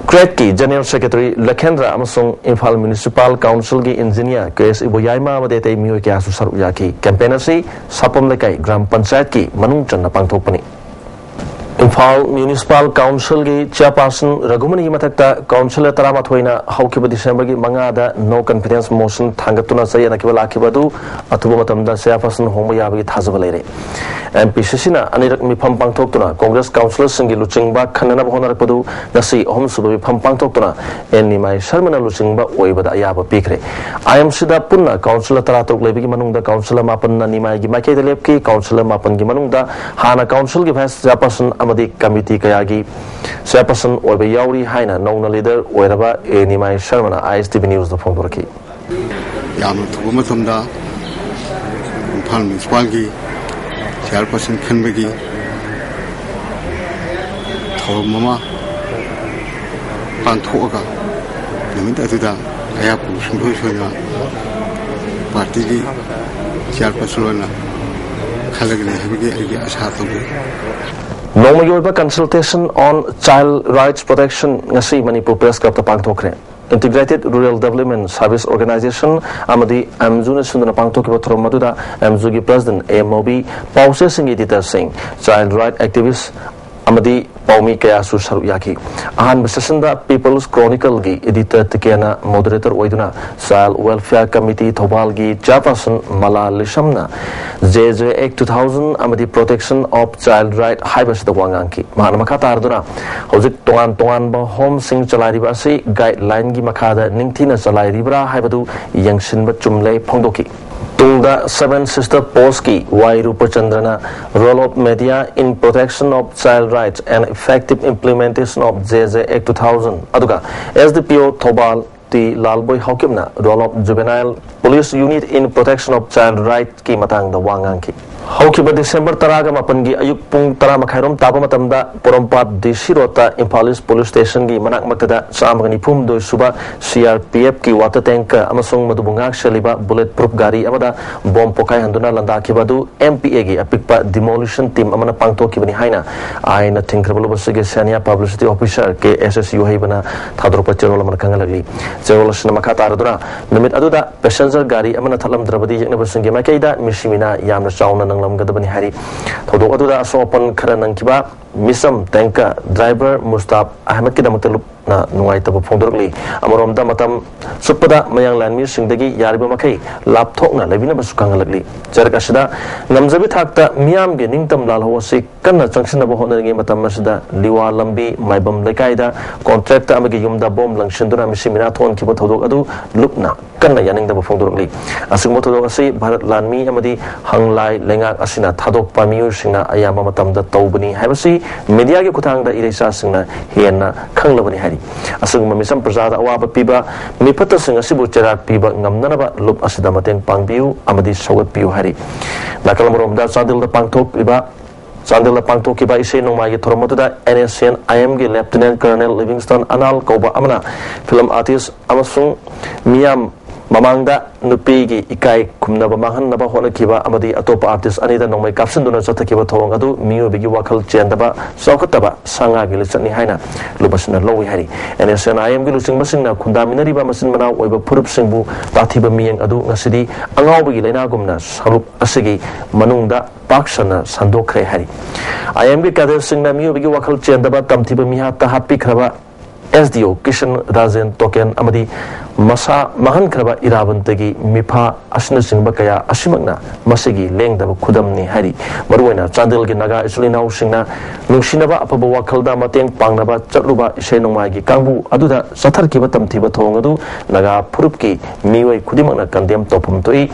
ꯀ꯭ꯔꯦꯠꯀꯤ General Secretary ꯂꯈꯦꯟꯗ꯭ꯔ ꯑꯃꯁꯨꯡ ꯏꯝꯐꯥꯜ Municipal Council ꯒꯤ Engineer ꯀꯦ ꯑꯦꯁ ꯏꯕꯣꯌꯥꯏꯃ ꯑꯃꯗꯤ ꯑꯇꯩ ꯃꯤꯑꯣꯏ ꯀꯌꯥꯁꯨ ꯁꯔꯨꯛ ꯌꯥꯈꯤ꯫ Campaign ꯑꯁꯤ ꯁꯥꯄꯝ ꯂꯩꯀꯥꯏ ꯒ꯭ꯔꯥꯝ ꯄꯟꯆꯥꯌꯠꯀꯤ ꯃꯅꯨꯡ ꯆꯟꯅ ꯄꯥꯡꯊꯣꯛꯄꯅꯤ꯫ ꯏꯝꯐꯥꯜ Municipal Council ꯒꯤ Chairperson ꯔꯘꯨꯃꯅꯤꯒꯤ ꯃꯊꯛꯇ councillor ꯇꯔꯥꯃꯥꯊꯣꯏꯅ ꯍꯧꯈꯤꯕ December ꯒꯤ ꯃꯉꯥꯗ no confidence motion ꯊꯥꯡꯒꯠꯇꯨꯅ ꯆꯌꯦꯠꯅꯈꯤꯕ ꯂꯥꯛꯈꯤꯕ ꯑꯗꯨ ꯑꯊꯨꯕ ꯃꯇꯝꯗ chairperson ꯍꯣꯡꯕ ꯌꯥꯕꯒꯤ ꯊꯥꯖꯕ ꯂꯩꯔꯦ꯫ M P C C ꯅ ꯑꯅꯤꯔꯛ ꯃꯤꯐꯝ ꯄꯥꯡꯊꯣꯛꯇꯨꯅ Congress councillor ꯁꯤꯡꯒꯤ ꯂꯨꯆꯤꯡꯕ ꯈꯟꯅꯅꯕ ꯍꯣꯠꯅꯔꯛꯄꯗꯨ ꯉꯁꯤ ꯑꯍꯨꯝꯁꯨꯕ ꯃꯤꯐꯝ ꯄꯥꯡꯊꯣꯛꯇꯨꯅ ꯑꯦꯟ ꯅꯤꯃꯥꯏ ꯁꯔꯃꯅ ꯂꯨꯆꯤꯡꯕ ꯑꯣꯏꯕꯗ ꯑꯌꯥꯕ ꯄꯤꯈ꯭ꯔꯦ꯫ I M C ꯗ ꯄꯨꯟꯅ councillor ꯇꯔꯥꯇꯔꯨꯛ ꯂꯩꯕꯒꯤ ꯃꯅꯨꯡꯗ councillor ꯃꯥꯄꯟꯅ ꯅꯤꯃꯥꯏꯒꯤ ꯃꯥꯏꯀꯩꯗ ꯂꯦꯞꯈꯤ꯫ Councillor ꯃꯥꯄꯟꯒꯤ ꯃꯅꯨꯡꯗ ꯍꯥꯟꯅ council ꯒꯤ vice chairperson ꯑꯃꯗꯤ committee ꯀꯌꯥꯒꯤ chairperson ꯑꯣꯏꯕ ꯌꯥꯎꯔꯤ ꯍꯥꯏꯅ ꯅꯧꯅ leader ꯑꯣꯏꯔꯕ ꯑꯦ ꯅꯤꯃꯥꯏ ꯁꯔꯃꯅ I S T V News ꯗ ꯐꯣꯡꯗꯣꯔꯛꯈꯤ꯫ ꯌꯥꯝꯅ ꯊꯨꯕ ꯃꯇꯝꯗ ꯏꯝꯐꯥꯜ Municipal ꯒꯤ ꯆꯤꯌꯥꯔꯄꯔꯁꯟ ꯈꯟꯕꯒꯤ ꯊꯧꯔꯝ ꯑꯃ ꯄꯥꯡꯊꯣꯛꯑꯒ, ꯅꯨꯃꯤꯠ ꯑꯗꯨꯗ ꯑꯩꯍꯥꯛꯄꯨ ꯁꯨꯡꯁꯣꯏ ꯁꯣꯏꯗꯅ ꯄꯥꯔꯇꯤꯒꯤ ꯆꯤꯌꯥꯔꯄꯔꯁꯟ ꯑꯣꯏꯅ ꯈꯜꯂꯒꯅꯤ ꯍꯥꯏꯕꯒꯤ ꯑꯩꯒꯤ ꯑꯁꯥ ꯇꯧꯖꯩ꯫ ꯅꯣꯡꯃꯒꯤ ꯑꯣꯏꯕ Consultation on Child Rights Protection ꯉꯁꯤ ꯃꯅꯤꯄꯨꯔ ꯄ꯭ꯔꯦꯁ ꯀ꯭ꯂꯕꯇ ꯄꯥꯡꯊꯣꯛꯈ꯭ꯔꯦ꯫ Integrated Rural Development Service Organization ꯑꯃꯗꯤ ꯑꯦꯝꯖꯨꯅ ꯁꯤꯟꯗꯨꯅ ꯄꯥꯡꯊꯣꯛꯈꯤꯕ ꯊꯧꯔꯝ ꯑꯗꯨꯗ ꯑꯦꯝꯖꯨꯒꯤ ꯄ꯭ꯔꯦꯁꯤꯗꯦꯟꯠ ꯑꯦ ꯃꯣꯕꯤ, ꯄꯥꯎꯆꯦꯁꯤꯡꯒꯤ ꯏꯗꯤꯇꯔꯁꯤꯡ, ꯆꯥꯏꯜ ꯔꯥꯏꯠ ꯑꯦꯛꯇꯤꯚꯤꯁ꯭ꯠ ꯑꯃꯗꯤ ꯄꯥꯎꯃꯤ ꯀꯌꯥꯁꯨ ꯁꯔꯨꯛ ꯌꯥꯈꯤ꯫ ꯑꯍꯥꯟꯕ ꯁꯦꯁꯟꯗ ꯄꯤꯄꯜꯁ ꯀ꯭ꯔꯣꯅꯤꯀꯜꯒꯤ ꯏꯗꯤꯇꯔ ꯇꯤꯀꯦꯅ ꯃꯣꯗꯔꯦꯇꯔ ꯑꯣꯏꯗꯨꯅ ꯆꯥꯏꯜ ꯋꯦꯜꯐꯤꯌꯔ ꯀꯃꯤꯇꯤ ꯊꯧꯕꯥꯜꯒꯤ ꯆꯦꯌꯔꯄꯔꯁꯟ ꯃꯂꯥ ꯂꯤꯁꯝꯅ J J act two thousand ꯑꯃꯗꯤ Protection of Child Right ꯍꯥꯏꯕꯁꯤꯗ ꯋꯥ ꯉꯥꯡꯈꯤ꯫ ꯃꯍꯥꯛꯅ ꯃꯈꯥ ꯇꯥꯔꯗꯨꯅ ꯍꯧꯖꯤꯛ ꯇꯣꯉꯥꯟ ꯇꯣꯉꯥꯟꯕ ꯍꯣꯝꯁꯤꯡ ꯆꯂꯥꯏꯔꯤꯕ ꯑꯁꯤ ꯒꯥꯏꯗꯂꯥꯏꯟꯒꯤ ꯃꯈꯥꯗ ꯅꯤꯡꯊꯤꯅ ꯆꯂꯥꯏꯔꯤꯕ꯭ꯔꯥ ꯍꯥꯏꯕꯗꯨ ꯌꯦꯡꯁꯤꯟꯕ ꯆꯨꯝꯂꯦ ꯐꯣꯡꯗꯣꯛꯈꯤ꯫ ꯇꯨꯡꯗ Seven Sister Postꯀꯤ ꯋꯥꯏ ꯔꯨꯄꯆꯟꯗ꯭ꯔꯅ Role of Media in Protection of Child Rights and Effective Implementation of J J Act two thousand ꯑꯗꯨꯒ S D P O ꯊꯧꯕꯥꯜ ꯇꯤ ꯂꯥꯜꯕꯣꯏ ꯍꯥꯎꯀꯤꯞꯅ Role of Juvenile Police Unit in Protection of Child Rightꯀꯤ ꯃꯇꯥꯡꯗ ꯋꯥ ꯉꯥꯡꯈꯤ꯫ ꯍꯧꯈꯤꯕ December ꯇꯔꯥꯒ ꯃꯥꯄꯟꯒꯤ ꯑꯌꯨꯛ ꯄꯨꯡ ꯇꯔꯥ ꯃꯈꯥꯏꯔꯣꯝ ꯇꯥꯕ ꯃꯇꯝꯗ ꯄꯣꯔꯣꯝꯄꯥꯠ ꯗꯤ ꯁꯤ ꯔꯣꯗꯇ ꯏꯝꯐꯥꯜ ꯏꯁ꯭ꯠ ꯄꯨꯂꯤꯁ ꯁ꯭ꯇꯦꯁꯟꯒꯤ ꯃꯅꯥꯛ ꯃꯛꯇꯗ ꯆꯥꯝꯃꯒ ꯅꯤꯐꯨ ꯍꯨꯝꯗꯣꯏ ꯁꯨꯕ ꯁꯤ ꯑꯥꯔ ꯄꯤ ꯑꯦꯐꯀꯤ ꯋꯥꯇꯔ ꯇꯦꯡꯀꯔ ꯑꯃꯁꯨꯡ ꯃꯗꯨꯕꯨ ꯉꯥꯛ ꯁꯦꯜꯂꯤꯕ ꯕꯨꯂꯦꯠ ꯄ꯭ꯔꯨꯐ ꯒꯥꯔꯤ ꯑꯃꯗ ꯕꯣꯝ ꯄꯣꯈꯥꯏꯍꯟꯗꯨꯅ ꯂꯥꯟꯗꯥꯈꯤꯕ ꯑꯗꯨ ꯑꯦꯝ ꯄꯤ ꯑꯦꯒꯤ ꯑꯄꯤꯛꯄ ꯗꯤꯃꯣꯂꯤꯁꯟ ꯇꯤꯝ ꯑꯃꯅ ꯄꯥꯡꯊꯣꯛꯈꯤꯕꯅꯤ ꯍꯥꯏꯅ ꯑꯥꯏꯟꯅ ꯊꯤꯡꯈ꯭ꯔꯕ ꯂꯨꯕꯁꯤꯒꯤ ꯁꯦꯅꯤꯌꯥ ꯄꯕ꯭ꯂꯤꯁꯤꯇꯤ ꯑꯣꯐꯤꯁꯥꯔ ꯀꯦ ꯑꯦꯁ ꯑꯦꯁ ꯌꯨꯍꯩꯕꯅ ꯊꯥꯗꯣꯔꯛꯄ ꯆꯦꯔꯣꯜ ꯑꯃꯅ ꯈꯪꯍꯜꯂꯛꯂꯤ꯫ ꯆꯦꯔꯣꯜ ꯑꯁꯤꯅ ꯃꯈꯥ ꯇꯥꯔꯗꯨꯅ, ꯅꯨꯃꯤꯠ ꯑꯗꯨꯗ ꯄꯦꯁꯦꯟꯖꯔ ꯒꯥꯔꯤ ꯑꯃꯅ ꯊꯠꯂꯝꯗ꯭ꯔꯕꯗꯤ ꯌꯦꯛꯅꯕꯁꯤꯡꯒꯤ ꯃꯥꯏꯀꯩꯗ ꯃꯤꯁꯤ ꯃꯤꯅꯥ ꯌꯥꯝꯅ ꯆꯥꯎꯅ ꯅꯪꯂꯝꯒꯗꯕꯅꯤ ꯍꯥꯏꯔꯤ꯫ ꯊꯧꯗꯣꯛ ꯑꯗꯨꯗ ꯑꯁꯣꯛ ꯑꯄꯟ ꯈꯔ ꯅꯪꯈꯤꯕ ꯃꯤꯁꯝ ꯇꯦꯡꯀꯔ ꯗ꯭ꯔꯥꯏꯚꯔ ꯃꯨꯁꯇꯥꯕ ꯑꯍꯃꯗꯀꯤꯗꯃꯛꯇ ꯂꯨꯞꯅ ꯅꯨꯡꯉꯥꯏꯇꯕ ꯐꯣꯡꯗꯣꯔꯛꯂꯤ꯫ ꯑꯃꯔꯣꯝꯗ ꯃꯇꯝ ꯆꯨꯞꯄꯗ ꯃꯌꯥꯡ ꯂꯥꯟꯃꯤꯁꯤꯡꯗꯒꯤ ꯌꯥꯔꯤꯕ ꯃꯈꯩ ꯂꯥꯞꯊꯣꯛꯅ ꯂꯩꯕꯤꯅꯕꯁꯨ ꯈꯪꯍꯜꯂꯛꯂꯤ꯫ ꯆꯔꯛ ꯑꯁꯤꯗ ꯉꯝꯖꯕꯤ ꯊꯥꯛꯇ ꯃꯤꯌꯥꯝꯒꯤ ꯅꯤꯡꯇꯝ ꯂꯥꯜꯍꯧ ꯑꯁꯤ ꯀꯟꯅ ꯆꯪꯁꯤꯟꯅꯕ ꯍꯣꯠꯅꯔꯤꯉꯩ ꯃꯇꯝ ꯑꯁꯤꯗ ꯂꯤꯋꯥ ꯂꯝꯕꯤ ꯃꯥꯏꯕꯝ ꯂꯩꯀꯥꯏꯗ ꯀꯣꯟꯇ꯭ꯔꯦꯛꯇ ꯑꯃꯒꯤ ꯌꯨꯝꯗ ꯕꯣꯝ ꯂꯪꯁꯤꯟꯗꯨꯅ ꯃꯤꯁꯤ ꯃꯤꯅꯥ ꯊꯣꯛꯍꯟꯈꯤꯕ ꯊꯧꯗꯣꯛ ꯑꯗꯨ ꯂꯨꯞꯅ ꯀꯟꯅ ꯌꯥꯅꯤꯡꯗꯕ ꯐꯣꯡꯗꯣꯔꯛꯂꯤ꯫ ꯑꯁꯤꯒꯨꯝꯕ ꯊꯧꯗꯣꯛ ꯑꯁꯤ ꯚꯥꯔꯠ ꯂꯥꯟꯃꯤ ꯑꯃꯗꯤ ꯍꯪꯂꯥꯏ ꯂꯩꯉꯥꯛ ꯑꯁꯤꯅ ꯊꯥꯗꯣꯛꯄ ꯃꯤꯑꯣꯏꯁꯤꯡꯅ ꯑꯌꯥꯝꯕ ꯃꯇꯝꯗ ꯇꯧꯕꯅꯤ ꯍꯥꯏꯕꯁꯤ ꯃꯤꯗꯤꯌꯥꯒꯤ ꯈꯨꯠꯊꯥꯡꯗ ꯏꯔꯩꯆꯥꯁꯤꯡꯅ ꯍꯦꯟꯅ ꯈꯪꯂꯕꯅꯤ ꯍꯥꯏꯔꯤ꯫ ꯑꯁꯤꯒꯨꯝꯕ ꯃꯤꯆꯝ ꯄ꯭ꯔꯖꯥꯗ ꯑꯋꯥꯕ ꯄꯤꯕ ꯃꯤꯐꯠꯇꯁꯤꯡ ꯑꯁꯤꯕꯨ ꯆꯩꯔꯥꯛ ꯄꯤꯕ ꯉꯝꯅꯅꯕ ꯂꯨꯞ ꯑꯁꯤꯗ ꯃꯇꯦꯡ ꯄꯥꯡꯕꯤꯌꯨ ꯑꯃꯗꯤ ꯁꯧꯒꯠꯄꯤꯌꯨ ꯍꯥꯏꯔꯤ꯫ ꯅꯥꯀꯜ ꯑꯃꯔꯣꯝꯗ ꯆꯥꯟꯗꯦꯜꯗ ꯄꯥꯡꯊꯣꯛꯂꯤꯕ ꯆꯥꯟꯗꯦꯜꯗ ꯄꯥꯡꯊꯣꯛꯈꯤꯕ ꯏꯁꯩ ꯅꯣꯡꯃꯥꯏꯒꯤ ꯊꯧꯔꯝ ꯑꯗꯨꯗ NSCN-IM-ꯒꯤ Lieutenant Colonel Livingstone Anal ꯀꯧꯕ ꯑꯃꯅ film artist ꯑꯃꯁꯨꯡ ꯃꯤꯌꯥꯝ ꯃꯃꯥꯡꯗ ꯅꯨꯄꯤꯒꯤ ꯏꯀꯥꯏ ꯈꯨꯝꯅꯕ ꯃꯥꯡꯍꯟꯅꯕ ꯍꯣꯠꯅꯈꯤꯕ ꯑꯃꯗꯤ ꯑꯇꯣꯞꯄ artist ꯑꯅꯤꯗ ꯅꯣꯡꯃꯩ ꯀꯥꯞꯁꯤꯟꯗꯨꯅ ꯆꯠꯊꯈꯤꯕ ꯊꯧꯑꯣꯡ ꯑꯗꯨ ꯃꯤꯑꯣꯏꯕꯒꯤ ꯋꯥꯈꯜ ꯆꯦꯟꯗꯕ, ꯆꯥꯎꯈꯠꯇꯕ ꯁꯥ ꯉꯥꯒꯤ ꯂꯤꯆꯠꯅꯤ ꯍꯥꯏꯅ ꯂꯨꯞ ꯑꯁꯤꯅ ꯂꯧꯏ ꯍꯥꯏꯔꯤ꯫ NSCN-IM-ꯒꯤ ꯂꯨꯆꯤꯡꯕꯁꯤꯡꯅ ꯈꯨꯟꯗꯥꯃꯤꯟꯅꯔꯤꯕ ꯃꯆꯤꯟ ꯃꯅꯥꯎ ꯑꯣꯏꯕ ꯐꯨꯔꯨꯞꯁꯤꯡꯕꯨ ꯇꯥꯊꯤꯕ ꯃꯤꯠꯌꯦꯡ ꯑꯗꯨ ꯉꯁꯤꯗꯤ ꯑꯉꯥꯎꯕꯒꯤ ꯂꯥꯏꯅꯥꯒꯨꯝꯅ ꯁꯔꯨꯛ ꯑꯁꯤꯒꯤ ꯃꯅꯨꯡꯗ ꯄꯥꯛ ꯁꯟꯅ ꯁꯟꯗꯣꯛꯈ꯭ꯔꯦ ꯍꯥꯏꯔꯤ꯫ IM-ꯒꯤ cadre-ꯁꯤꯡꯅ ꯃꯤꯑꯣꯏꯕꯒꯤ ꯋꯥꯈꯜ ꯆꯦꯟꯗꯕ, ꯇꯝꯊꯤꯕ ꯃꯤꯍꯥꯠꯇ ꯍꯥꯠꯄꯤꯈ꯭ꯔꯕ SDO ꯀꯤꯁꯟ ꯔꯥꯖꯦꯟ ꯇꯣꯀꯦꯟ ꯑꯃꯗꯤ ꯃꯁꯥ ꯃꯥꯡꯍꯟꯈ꯭ꯔꯕ ꯏꯔꯥꯕꯟꯇꯒꯤ ꯃꯤꯐꯥ ꯑꯁꯤꯅꯆꯤꯡꯕ ꯀꯌꯥ ꯑꯁꯤꯃꯛꯅ ꯃꯁꯤꯒꯤ ꯂꯦꯡꯗꯕ ꯈꯨꯗꯝꯅꯤ ꯍꯥꯏꯔꯤ꯫ ꯃꯔꯨꯑꯣꯏꯅ ꯆꯥꯟꯗꯦꯜꯒꯤ ꯅꯥꯒꯥ ꯏꯆꯤꯜ ꯏꯅꯥꯎꯁꯤꯡꯅ ꯅꯨꯡꯁꯤꯅꯕ, ꯑꯐꯕ ꯋꯥꯈꯜꯗ ꯃꯇꯦꯡ ꯄꯥꯡꯅꯕ ꯆꯠꯂꯨꯕ ꯏꯁꯩ ꯅꯣꯡꯃꯥꯏꯒꯤ ꯀꯥꯡꯕꯨ ꯑꯗꯨꯗ ꯆꯠꯊꯔꯛꯈꯤꯕ ꯇꯝꯊꯤꯕ ꯊꯧꯑꯣꯡ ꯑꯗꯨ ꯅꯥꯒꯥ ꯐꯨꯔꯨꯞꯀꯤ ꯃꯤꯑꯣꯏ ꯈꯨꯗꯤꯡꯃꯛꯅ condemn ꯇꯧꯐꯝ ꯊꯣꯛꯏ꯫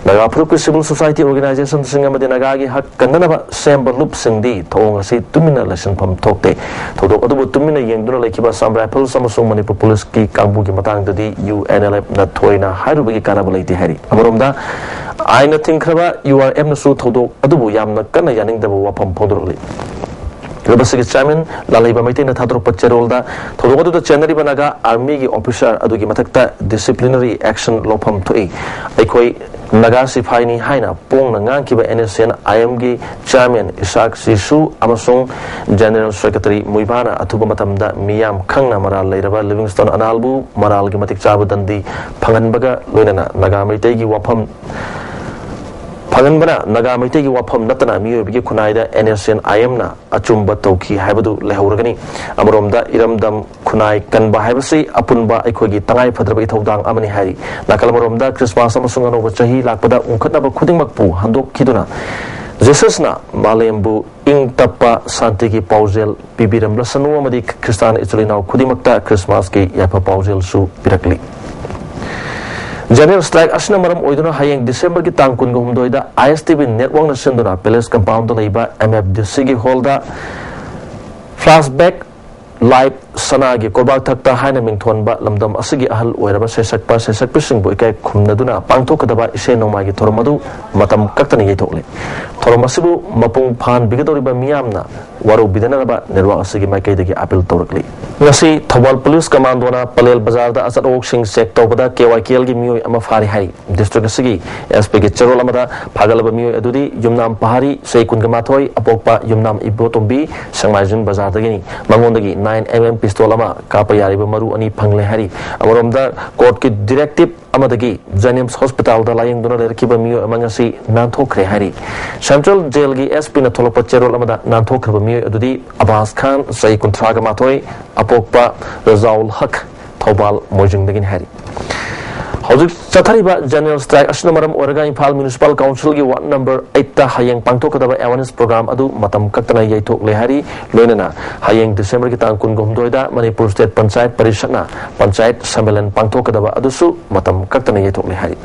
ꯅꯥꯒꯥ ꯐꯨꯔꯨꯞꯀꯤ civil society organization-ꯁꯤꯡ ꯑꯃꯗꯤ ꯅꯥꯒꯥꯒꯤ ꯍꯛ ꯀꯟꯅꯅꯕ ꯁꯦꯝꯕ ꯂꯨꯞꯁꯤꯡꯗꯤ ꯊꯧꯑꯣꯡ ꯑꯁꯤ ꯇꯨꯃꯤꯟꯅ ꯂꯩꯁꯤꯟꯐꯝ ꯊꯣꯛꯇꯦ꯫ ꯊꯧꯗꯣꯛ ꯑꯗꯨꯕꯨ ꯇꯨꯃꯤꯟꯅ ꯌꯦꯡꯗꯨꯅ ꯂꯩꯈꯤꯕ Assam Rifles ꯑꯃꯁꯨꯡ ꯃꯅꯤꯄꯨꯔ ꯄꯨꯂꯤꯁꯀꯤ ꯀꯥꯡꯕꯨꯒꯤ ꯃꯇꯥꯡꯗꯗꯤ UNLF-ꯅ ꯊꯣꯏꯅ ꯍꯥꯏꯔꯨꯕꯒꯤ ꯀꯥꯟꯅꯕ ꯂꯩꯇꯦ ꯍꯥꯏꯔꯤ꯫ ꯑꯃꯔꯣꯝꯗ, ꯑꯥꯏꯟꯅ ꯊꯤꯡꯈ꯭ꯔꯕ URM-ꯅꯁꯨ ꯊꯧꯗꯣꯛ ꯑꯗꯨꯕꯨ ꯌꯥꯝꯅ ꯀꯟꯅ ꯌꯥꯅꯤꯡꯗꯕ ꯋꯥꯐꯝ ꯐꯣꯡꯗꯣꯔꯛꯂꯤ꯫ ꯂꯨꯞ ꯑꯁꯤꯒꯤ chairman ꯂꯥꯂꯩꯕ ꯃꯩꯇꯩꯅ ꯊꯥꯗꯣꯔꯛꯄ ꯆꯦꯔꯣꯜꯗ ꯊꯧꯗꯣꯛ ꯑꯗꯨꯗ ꯆꯦꯟꯅꯔꯤꯕ ꯅꯥꯒꯥ army-ꯒꯤ officer ꯑꯗꯨꯒꯤ ꯃꯊꯛꯇ disciplinary action ꯂꯧꯐꯝ ꯊꯣꯛꯏ꯫ ꯑꯩꯈꯣꯏ ꯅꯥꯒꯥ ꯁꯤꯐꯥꯏꯅꯤ ꯍꯥꯏꯅ ꯄꯣꯡꯅ ꯉꯥꯡꯈꯤꯕ NSCN-IM-ꯒꯤ chairman ꯏꯁꯥꯛ ꯁꯤꯁꯨ ꯑꯃꯁꯨꯡ General Secretary ꯃꯨꯏꯕꯥꯅ ꯑꯊꯨꯕ ꯃꯇꯝꯗ ꯃꯤꯌꯥꯝ ꯈꯪꯅ ꯃꯔꯥꯜ ꯂꯩꯔꯕ ꯂꯤꯚꯤꯡꯁꯇꯣꯟ ꯑꯅꯥꯜꯕꯨ ꯃꯔꯥꯜꯒꯤ ꯃꯇꯤꯛ ꯆꯥꯕ ꯗꯟꯗꯤ ꯐꯪꯍꯟꯕꯒ ꯂꯣꯏꯅꯅ ꯅꯥꯒꯥ ꯃꯩꯇꯩꯒꯤ ꯋꯥꯐꯝ ꯐꯪꯍꯟꯕꯅ ꯅꯥꯒꯥ ꯃꯩꯇꯩꯒꯤ ꯋꯥꯐꯝ ꯅꯠꯇꯅ ꯃꯤꯑꯣꯏꯕꯒꯤ ꯈꯨꯟꯅꯥꯏꯗ NSCN-IM-ꯅ ꯑꯆꯨꯝꯕ ꯇꯧꯈꯤ ꯍꯥꯏꯕꯗꯨ ꯂꯩꯍꯧꯔꯒꯅꯤ꯫ ꯑꯃꯔꯣꯝꯗ ꯏꯔꯝꯗꯝ ꯈꯨꯟꯅꯥꯏ ꯀꯟꯕ ꯍꯥꯏꯕꯁꯤ ꯑꯄꯨꯟꯕ ꯑꯩꯈꯣꯏꯒꯤ ꯇꯉꯥꯏ ꯐꯗ꯭ꯔꯕ ꯏꯊꯧꯗꯥꯡ ꯑꯃꯅꯤ ꯍꯥꯏꯔꯤ꯫ ꯅꯥꯀꯜ ꯑꯃꯔꯣꯝꯗ ꯈ꯭ꯔꯤꯁꯃꯥꯁ ꯑꯃꯁꯨꯡ ꯑꯅꯧꯕ ꯆꯍꯤ ꯂꯥꯛꯄꯗ ꯎꯪꯈꯠꯅꯕ ꯈꯨꯗꯤꯡꯃꯛꯄꯨ ꯍꯟꯗꯣꯛꯈꯤꯗꯨꯅ ꯖꯤꯁꯁꯅ ꯃꯥꯂꯦꯝꯕꯨ ꯏꯪ ꯇꯞꯄ ꯁꯥꯟꯇꯤꯒꯤ ꯄꯥꯎꯖꯦꯜ ꯄꯤꯕꯤꯔꯝꯂꯁꯅꯨ ꯑꯃꯗꯤ ꯈ꯭ꯔꯤꯁꯇꯥꯟ ꯏꯆꯤꯜ ꯏꯅꯥꯎ ꯈꯨꯗꯤꯡꯃꯛꯇ ꯈ꯭ꯔꯤꯁꯃꯥꯁꯀꯤ ꯌꯥꯏꯐ ꯄꯥꯎꯖꯦꯜꯁꯨ ꯄꯤꯔꯛꯂꯤ꯫ ꯖꯦꯅꯔꯦꯜ ꯁ꯭ꯇ꯭ꯔꯥꯏꯛ ꯑꯁꯤꯅ ꯃꯔꯝ ꯑꯣꯏꯗꯨꯅ ꯍꯌꯦꯡ ꯗꯤꯁꯦꯝꯕꯔꯒꯤ ꯇꯥꯡ ꯀꯨꯟꯒ ꯍꯨꯝꯗꯣꯏꯗ ꯑꯥꯏ ꯑꯦꯁ ꯇꯤ ꯚꯤ ꯅꯦꯠꯋꯥꯔꯛꯅ ꯁꯤꯟꯗꯨꯅ ꯄꯦꯂꯦꯁ ꯀꯝꯄꯥꯎꯟꯗ ꯂꯩꯕ ꯑꯦꯝ ꯑꯦꯐ ꯗꯤ ꯁꯤꯒꯤ ꯍꯣꯜꯗ ꯐ꯭ꯂꯥꯁꯕꯦꯛ ꯂꯥꯏꯞ ꯁꯅꯥꯒꯤ ꯀꯣꯕꯥꯛ ꯊꯛꯇ ꯍꯥꯏꯅ ꯃꯤꯡꯊꯣꯟꯕ ꯂꯝꯗꯝ ꯑꯁꯤꯒꯤ ꯑꯍꯜ ꯑꯣꯏꯔꯕ ꯁꯩꯁꯛꯄ ꯁꯩꯁꯛꯄꯤꯁꯤꯡꯕꯨ ꯏꯀꯥꯏ ꯈꯨꯝꯅꯗꯨꯅ ꯄꯥꯡꯊꯣꯛꯀꯗꯕ ꯏꯁꯩ ꯅꯣꯡꯃꯥꯏꯒꯤ ꯊꯧꯔꯝ ꯑꯗꯨ ꯃꯇꯝ ꯀꯛꯇꯅ ꯌꯩꯊꯣꯛꯂꯤ꯫ ꯊꯧꯔꯝ ꯑꯁꯤꯕꯨ ꯃꯄꯨꯡ ꯐꯥꯍꯟꯕꯤꯒꯗꯧꯔꯤꯕ ꯃꯤꯌꯥꯝꯅ ꯋꯥꯔꯧꯕꯤꯗꯅꯕ ꯅꯦꯠꯋꯥꯔꯛ ꯑꯁꯤꯒꯤ ꯃꯥꯏꯀꯩꯗꯒꯤ ꯑꯥꯄꯤꯜ ꯇꯧꯔꯛꯂꯤ꯫ ꯉꯁꯤ ꯊꯧꯕꯥꯜ ꯄꯨꯂꯤꯁ ꯀꯃꯥꯟꯗꯣꯅ ꯄꯂꯦꯜ ꯕꯖꯥꯔꯗ ꯑꯆꯠ ꯑꯋꯣꯛꯁꯤꯡ ꯆꯦꯛ ꯇꯧꯕꯗ ꯀꯦ ꯋꯥꯏ ꯀꯦ ꯑꯦꯜꯒꯤ ꯃꯤꯑꯣꯏ ꯑꯃ ꯐꯥꯔꯤ ꯍꯥꯏꯔꯤ꯫ ꯗꯤꯁꯇ꯭ꯔꯤꯛ ꯑꯁꯤꯒꯤ ꯑꯦꯁ ꯄꯤꯒꯤ ꯆꯦꯔꯣꯜ ꯑꯃꯗ ꯐꯥꯒꯠꯂꯕ ꯃꯤꯑꯣꯏ ꯑꯗꯨꯗꯤ ꯌꯨꯝꯅꯥꯝ ꯄꯍꯥꯔꯤ, ꯆꯍꯤ ꯀꯨꯟꯒ ꯃꯥꯊꯣꯏ, ꯑꯄꯣꯛꯄ ꯌꯨꯝꯅꯥꯝ ꯏꯕꯣꯇꯣꯝꯕꯤ, ꯁꯦꯡꯃꯥꯏꯖꯤꯡ ꯕꯖꯥꯔꯗꯒꯤꯅꯤ꯫ ꯃꯉꯣꯟꯗꯒꯤ ꯅꯥꯏꯟ ꯑꯦꯝ ꯑꯦꯝ ꯄꯤꯁꯇꯣꯜ ꯑꯃ ꯀꯥꯞꯄ ꯌꯥꯔꯤꯕ ꯃꯔꯨ ꯑꯅꯤ ꯐꯪꯂꯦ ꯍꯥꯏꯔꯤ꯫ ꯑꯃꯔꯣꯝꯗ ꯀꯣꯔꯠꯀꯤ ꯗꯤꯔꯦꯛꯇꯤꯞ ꯑꯃꯗꯒꯤ ꯖꯦꯅꯤꯝꯁ ꯍꯣꯁꯄꯤꯇꯥꯜꯗ ꯂꯥꯌꯦꯡꯗꯨꯅ ꯂꯩꯔꯛꯈꯤꯕ ꯃꯤꯑꯣꯏ ꯑꯃ ꯉꯁꯤ ꯅꯥꯟꯊꯣꯛꯈ꯭ꯔꯦ ꯍꯥꯏꯔꯤ꯫ ꯁꯦꯟꯇ꯭ꯔꯦꯜ ꯖꯦꯜꯒꯤ ꯑꯦꯁ ꯄꯤꯅ ꯊꯣꯛꯂꯛꯄ ꯆꯦꯔꯣꯜ ꯑꯃꯗ ꯅꯥꯟꯊꯣꯛꯈ꯭ꯔꯕ ꯃꯤꯑꯣꯏ ꯑꯗꯨꯗꯤ ꯑꯕꯥꯁ ꯈꯥꯟ, ꯆꯍꯤ ꯀꯨꯟꯊ꯭ꯔꯥꯒ ꯃꯥꯊꯣꯏ, ꯑꯄꯣꯛꯄ ꯔꯖꯥꯎꯜ ꯍꯛ, ꯊꯧꯕꯥꯜ ꯃꯣꯏꯖꯤꯡꯗꯒꯤꯅꯤ ꯍꯥꯏꯔꯤ꯫ ꯍꯧꯖꯤꯛ ꯆꯠꯊꯔꯤꯕ ꯖꯦꯅꯔꯦꯜ ꯁ꯭ꯇ꯭ꯔꯥꯏꯛ ꯑꯁꯤꯅ ꯃꯔꯝ ꯑꯣꯏꯔꯒ ꯏꯝꯐꯥꯜ ꯃ꯭ꯌꯨꯅꯤꯁꯤꯄꯥꯜ ꯀꯥꯎꯟꯁꯤꯜꯒꯤ ꯋꯥꯔꯗ ꯅꯝꯕꯔ ꯑꯩꯠꯇ ꯍꯌꯦꯡ ꯄꯥꯡꯊꯣꯛꯀꯗꯕ ꯑꯦꯋꯥꯔꯅꯦꯁ ꯄ꯭ꯔꯣꯒ꯭ꯔꯥꯝ ꯑꯗꯨ ꯃꯇꯝ ꯀꯛꯇꯅ ꯌꯩꯊꯣꯛꯂꯦ ꯍꯥꯏꯔꯤ꯫ ꯂꯣꯏꯅꯅ ꯍꯌꯦꯡ ꯗꯤꯁꯦꯝꯕꯔꯒꯤ ꯇꯥꯡ ꯀꯨꯟꯒ ꯍꯨꯝꯗꯣꯏꯗ ꯃꯅꯤꯄꯨꯔ ꯁ꯭ꯇꯦꯠ ꯄꯟꯆꯥꯌꯠ ꯄꯔꯤꯁꯠꯅ ꯄꯟꯆꯥꯌꯠ ꯁꯝꯃꯦꯂꯟ ꯄꯥꯡꯊꯣꯛꯀꯗꯕ ꯑꯗꯨꯁꯨ ꯃꯇꯝ ꯀꯛꯇꯅ ꯌꯩꯊꯣꯛꯂꯦ ꯍꯥꯏꯔꯤ꯫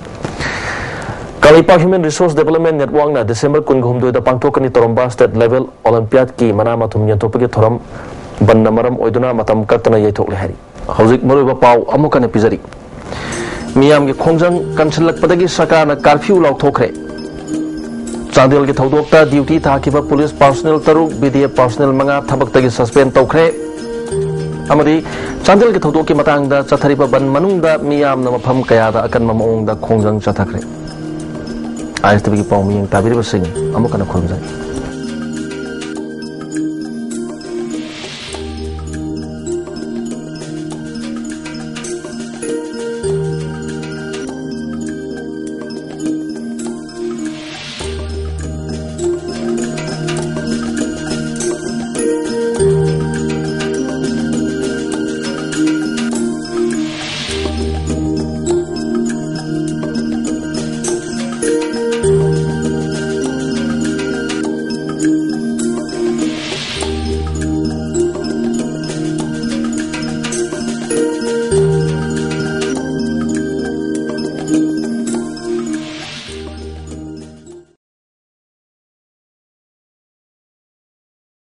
ꯀꯪꯂꯩꯄꯥꯛ ꯍ꯭ꯌꯨꯃꯦꯟ ꯔꯤꯁꯣꯔꯁ ꯗꯦꯕꯂꯞꯃꯦꯟ ꯅꯦꯠꯋꯥꯔꯛꯅ ꯗꯤꯁꯦꯝꯕꯔ ꯀꯨꯟꯒ ꯍꯨꯝꯗꯣꯏꯗ ꯄꯥꯡꯊꯣꯛꯀꯅꯤ ꯇꯧꯔꯝꯕ ꯁ꯭ꯇꯦꯠ ꯂꯦꯚꯦꯜ ꯑꯣꯂꯦꯝꯄꯤꯌꯥꯗꯀꯤ ꯃꯅꯥ ꯃꯊꯨꯝ ꯌꯦꯟꯊꯣꯛꯄꯒꯤ ꯊꯧꯔꯝ ꯕꯟꯗ ꯃꯔꯝ ꯑꯣꯏꯗꯨꯅ ꯃꯇꯝ ꯀꯛꯇꯅ ꯌꯩꯊꯣꯛꯂꯦ ꯍꯥꯏꯔꯤ꯫ ꯍꯧꯖꯤꯛ ꯃꯔꯨꯑꯣꯏꯕ ꯄꯥꯎ ꯑꯃꯨꯛ ꯍꯟꯅ ꯄꯤꯖꯔꯤ꯫ ꯃꯤꯌꯥꯝꯒꯤ ꯈꯣꯡꯖꯪ ꯀꯟꯁꯤꯜꯂꯛꯄꯗꯒꯤ ꯁꯔꯀꯥꯔꯅ ꯀꯥꯔꯐ꯭ꯌꯨ ꯂꯥꯎꯊꯣꯛꯈ꯭ꯔꯦ꯫ ꯆꯥꯟꯗꯦꯜꯒꯤ ꯊꯧꯗꯣꯛꯇ ꯗ꯭ꯌꯨꯇꯤ ꯊꯥꯈꯤꯕ ꯄꯨꯂꯤꯁ ꯄꯥꯔꯁꯣꯅꯦꯜ ꯇꯔꯨꯛ, ꯕꯤ ꯗꯤ ꯑꯦꯐ ꯄꯥꯔꯁꯣꯅꯦꯜ ꯃꯉꯥ ꯊꯕꯛꯇꯒꯤ ꯁꯁꯄꯦꯟ ꯇꯧꯈ꯭ꯔꯦ꯫ ꯑꯃꯗꯤ ꯆꯥꯟꯗꯦꯜꯒꯤ ꯊꯧꯗꯣꯛꯀꯤ ꯃꯇꯥꯡꯗ ꯆꯠꯊꯔꯤꯕ ꯕꯟ ꯃꯅꯨꯡꯗ ꯃꯤꯌꯥꯝꯅ ꯃꯐꯝ ꯀꯌꯥꯗ ꯑꯀꯟꯕ ꯃꯑꯣꯡꯗ ꯈꯣꯡꯖꯪ ꯆꯠꯊꯈ꯭ꯔꯦ꯫ ꯑꯥꯏ ꯑꯦꯁ ꯇꯤ ꯚꯤꯒꯤ ꯄꯥꯎ ꯃꯤꯠꯌꯦꯡ ꯇꯥꯕꯤꯔꯤꯕꯁꯤꯡ ꯑꯃꯨꯛ ꯍꯟꯅ ꯈꯨꯔꯨꯝꯖꯔꯤ꯫